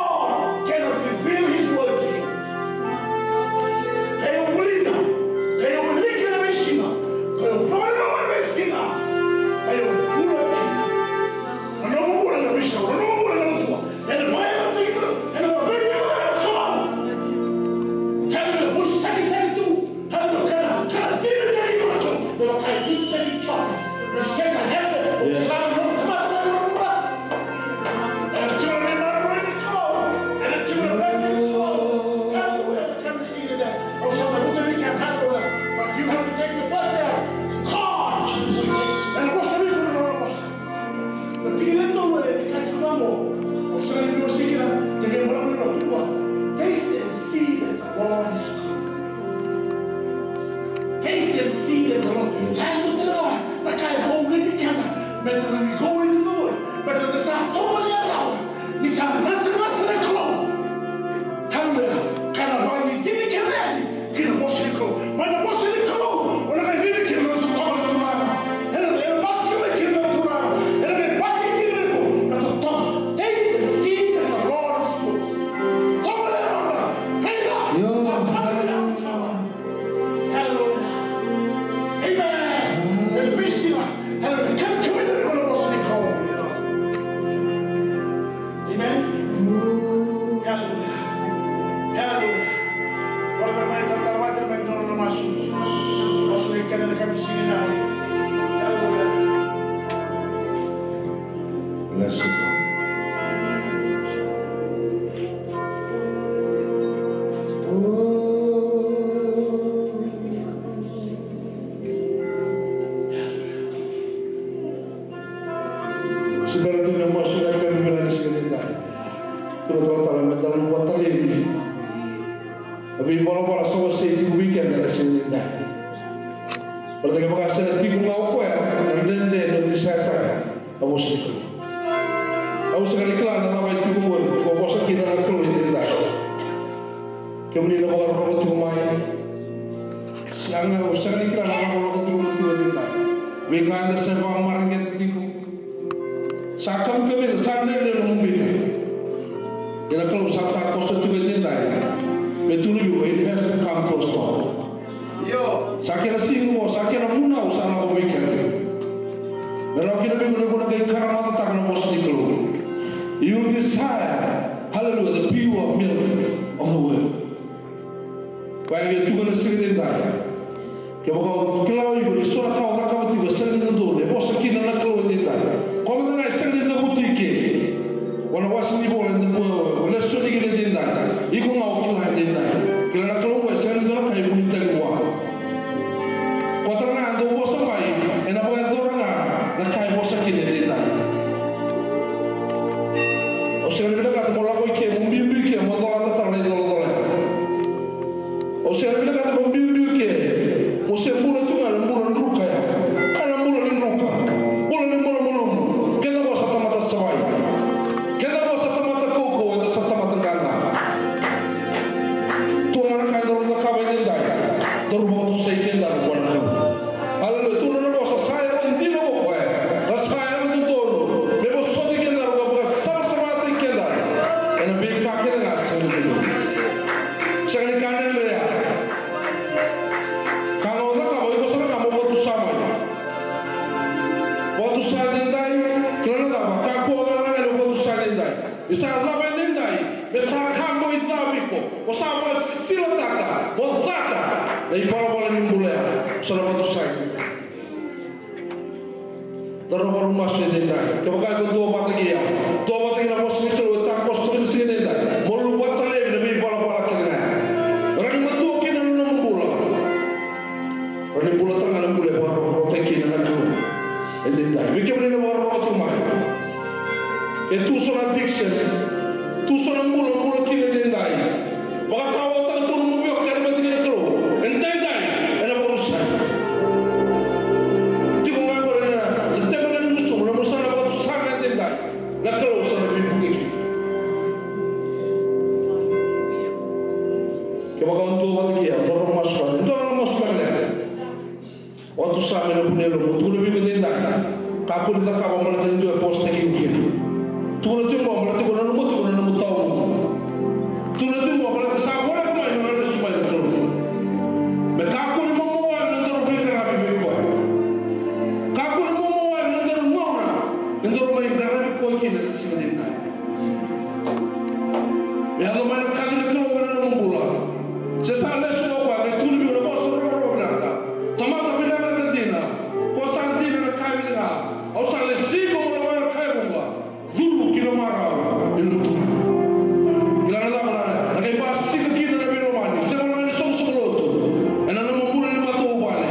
God cannot reveal his word to you. Qai o vulica, qai o wilika ena veisiga, qai o vakananuma ena veisiga, qai o bula kina. Na nomu bula na veisau, na nomu bula na matua. Ena vakayagataki iko, ena vakayagataki iko na Kalou. Kalou ena vosa sakisaki tu. Kalou kana, kana civitaki iko na Kalou. Ena vakayagataki iko. Yes. Ena tiko na maroroi ni Kalou. Ena tiko na blessing ni Kalou. Hallelujah. Come to see you today. Au sa cavuta vei kemuni, hallelujah. But you have to take the first step. God, ena vosa vei iko na nona vosa. Na tikina e tolu e kaya tiko qo, au sega ni vosoti kina, na kena ibalebale na Kalou. Taste and see that the Lord is good. Taste and see that the Lord. Yes. Sa tu tale ga na ka e vakauqeti keda, me da, when we go into the word, me da sa tovolea rawa ni sa gasagasa na Kalou. Haleluya. Ka na vakacicini keda yani ki na vosa ni Kalou. Mai na vosa ni Kalou, o na qai raica kina na totoka na Turaga. Ena, ena basika mai kina na Turaga. Ena qai basika kina vei iko na totoka. Taste and see that the Lord is good. Tovolea mada. Raica. Io. Sa mada na Turaga. Haleluya. Amen. Ena veisiga. Haleluya. Come, come in the name of the Lord. Amen. Hallelujah. Hallelujah. Ora mai taratara vata mai dua na masu. Masu ni keda na kamisi ni nai. Hallelujah. Bless you. Se bera tu na masu na kena vila ni siga ni dai. Turaga talatala me da luvata laivi na veivalavala sa wasei tiko vei keda na siga ni dai. Baleta kevaka sa na tiko ga o koya na dredre ni o tisaetaka na vosa ni Kalou. Au sega ni kila na cava e tiko qori, ko vosa kina na Kalou e dai. Kemuni na vakarorogo tiko mai. Sa ga, o sa ga ni kila na lakolako tiko na tiko ni dai. Veika eda sa vakamareqeta tiko. Sa kamikamica, sa dredre na nomu biuta. Ia na Kalou sa takoso tiko e dai. Me tukuna vei iko, it has to come to a stop. Sa kena siga qo, sa kena vunau sa lako vei keda. Me rawa kina vei iko ni ko na qai karamacataka na vosa ni Kalou. You will desire, hallelujah, the pure milk of the word. Koya e tukuna na siga edaidai. Kevaka o kila o iko ni so na ka o cakava tiko e sega ni dodonu, e vosa kina na Kalou edaidai. Koya mada ga e sega ni cavuti ike. Ko na wase ni vola eda bau lesoni kina edaidai. Iko ga o kila edaidai. Kila na Kalou e sega ni dua na ka e vunitaki vua. Koya tale ga dau vosa mai, ena vakayacora ga na ka e vosa kina edaidai. Au sega ni vinakata mo lako i ke, mo biubiu i ke, mo colata tale na icolacola ya. Au sega ni vinakata mo biubiu i ke, mo se bula tu ga na bula druka ya. Ka na bula ni druka, bula ni malumalumu. Keda qo sa tamata savai. Keda qo sa tamata kaukauwa, eda sa tamata qaqa. Tu ga na ka eda cakava edaidai, daru vakatusai keda vua na Kalou. Aleluya. Tukuna na vosa, sa yalodina o koya, ka sa yalododonu me vosoti kedaru ka vakasavasavataki kedaru ena veika kece ga sa dodonu. Sega ni ka dredre ya. Ka ga o cakava, iko sara ga mo vakatusa mai. Vakatusa edaidai, kila na cava, kakua ga na gauna o vakatusa edaidai. Ni sa cava edaidai, me sa ka qo i ca vei iko, o sa vakasisilataka, o cata na ivalavala ni bula ya, o sa na vakatusa edaidai. Da rogoca masu edaidai. Kevaka iko duavata kei au, duavata kei na vosa ni Kalou e takoso tu ena siga edaidai, mo luvata laivi na veivalavala kece ga. Rawa ni matua kina na nomu bula. Rawa ni bula tale ga na bula e vakarokorokotaki kina na Kalou edaidai. Vei kemuni na vakarorogo tu mai, e tu so na addiction, tu so na bula, bula kina edaidai. Vakataotaka tu nomu veiwekani vata kei na Kalou edaidai, ena vakarusai. Tiko ga qori na, na tebe ga ni gusumu, na nomu sa na vakatusa ga edaidai, na Kalou sa na veivuke kina. Kevaka o duavata kei au, dua na masu vata, dua na masu lekaleka. Vakatusa mai na vu ni yalomu, tukuna vei iko edaidai. Kakua ni cakava baleta ni dua e fositaki iko kina. Tukuna tiko qo baleta iko nanuma tiko na nomu tawamudu. Tukuna tiko qo baleta sa voleka mai na nona lesu mai na Kalou. Me kakua ni momo wale na nodaru veiqaravi vei koya. Kakua ni momo wale na nodaru gauna ni daru mai qaravi koya kina ena siga edaidai. Me yaco mai na kaci ni Kalou ena nomu bula. Se sa lesu o koya, qai tukuna vei iko na vosa rogorogo vinaka. Tamata vinaka ka dina, ko sa dina ena ka e vica ga. Au sa lesi iko mo lako ena ka e vuqa. Curu ki na marau ni nomu Turaga. Kila na cava, na qai basika kina na veilomani, se bera ga ni soqosoqo lotu, ena nomu bula ni matavuvale.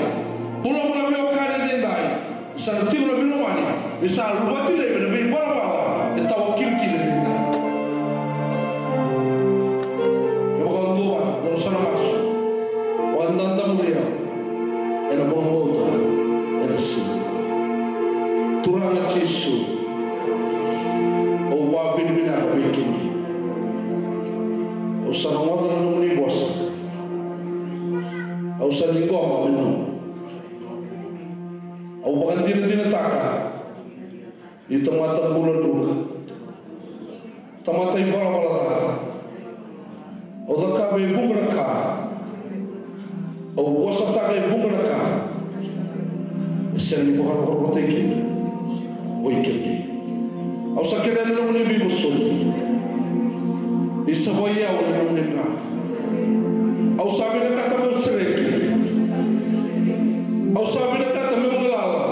Bula vata na veiwekani edaidai. Sa na tiko na veilomani, ni sa luvati laivi na veivalavala e tawa kilikili edaidai. Kevaka o duavata, dou sa na masu. Vakadadamuri au ena vakabauta ena siga. Turaga Jisu, au vakavinavinaka vei kemuni. Au sa rogoca na nomuni vosa. Au sa ciqoma me noqu. Au vakadinadinataka niu tamata bula druka, tamata ivalavala ca. Au cakava e vuqa na ka, au vosataka e vuqa na ka e sega ni vakarokorokotaki kina o i kemuni. Au sa kerea na nomuni veivosoti. Ni savai au ena nomuni dra. Au sa vinakata meu sereki. Au sa vinakata meu galala.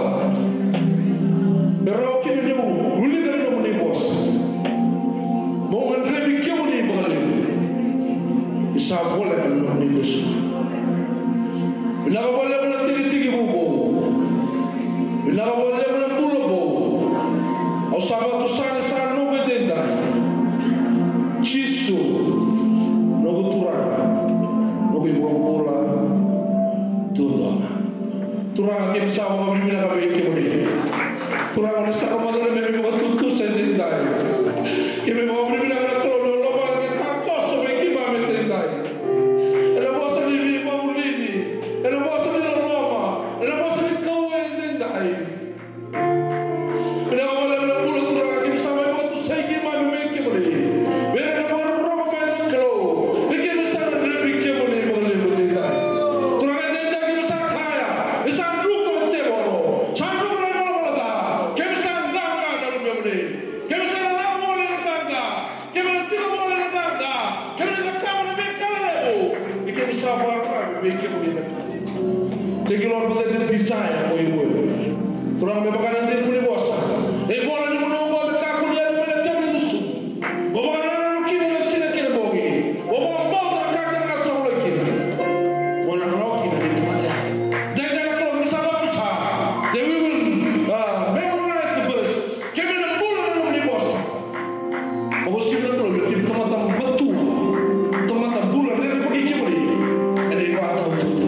Me rawa kina niu wilika na nomuni vosa. Meu gadrevi kemuni vakalevu. Ni sa voleka na nomuni lesu. Vinaka vakalevu na tikitiki vou. Vinaka vakalevu na bula vou. Au sa vakatusa ni sa noqu edaidai. Jisu, noqu Turaga, noqu iVakabula duadua ga. Turaga, keimami sa vakavinavinaka vei kemuni. Turaga, ni sa rogoca na neimami vakatutusa edaidai. Keimami vakavinavinaka na Kalou ni o lomana ka takoso vei keimami edaidai. Ena vosa ni veivakavulici, ena vosa Sa vakararavi vei kemuni na Kalou. Thank you, Lord, for that desire for your word. Turaga, me vaka na dina ni nomuni vosa. E vola ni nomuni vosa me kakua ni yali mai na tevoro ni gusu. Mo vakanananu kina ena siga kei na bogi. Mo vakabauta na ka kece ga sa volai kina. Mo na rawa kina vei tamata. Daidai na Kalou, keimami sa vakatusa. That we will, uh, memorize the verse. Keimami na bula na nomuni vosa. Au vakasivia na Kalou me keimami tamata matua, tamata bula rere vaki kemuni ena ivakataotioti.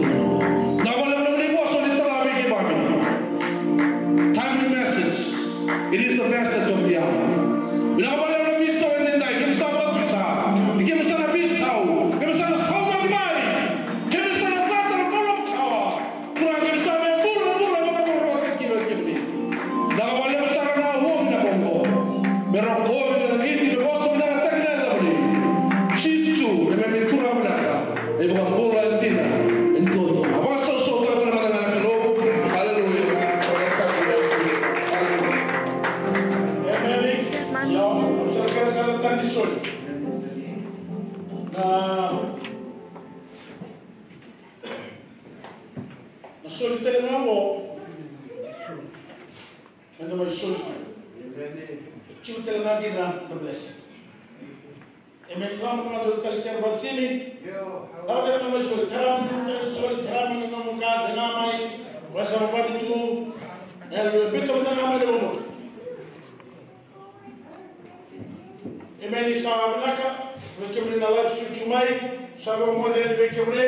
Vinaka vakalevu na nomuni vosa ni tala vei keimami. Timely message. It is the message of the hour. Vinaka vakalevu na veisau edaidai, keimami sa vakatusa. Keimami sa na veisau, keimami sa na saumaki mai, keimami sa na cata na bula makawa. Turaga, keimami sa mai bula, bula vakarokorokotaki kina o kemuni. Vinaka vakalevu sara na uomi na bogi. Me rokovi, me lagiti, me vosa vinakataki na yacamuni. Jisu, neimami Turaga vinaka. Na iVakabula e dina, e dodonu. A vakasausautaka tale mada ga na Kalou. Haleluya. Haleluya. Emeni. Io, au sa kere sara na tani soli. Na Na soli tale ga qo. Eda mai soli tale. Tiko tale ga kina na blessing. Emeni. Lako ga dua tale sere, Brother Simi. Lako tale ga mai soli. Tara mai tale soli, tara mai na nomu ka, tara mai. Wasa vavani tu. E, biuta mada ga mai na nomu. Emeni. Sa vinaka vei kemuni na live stream tiko mai. Sa vinaka vei kemuni.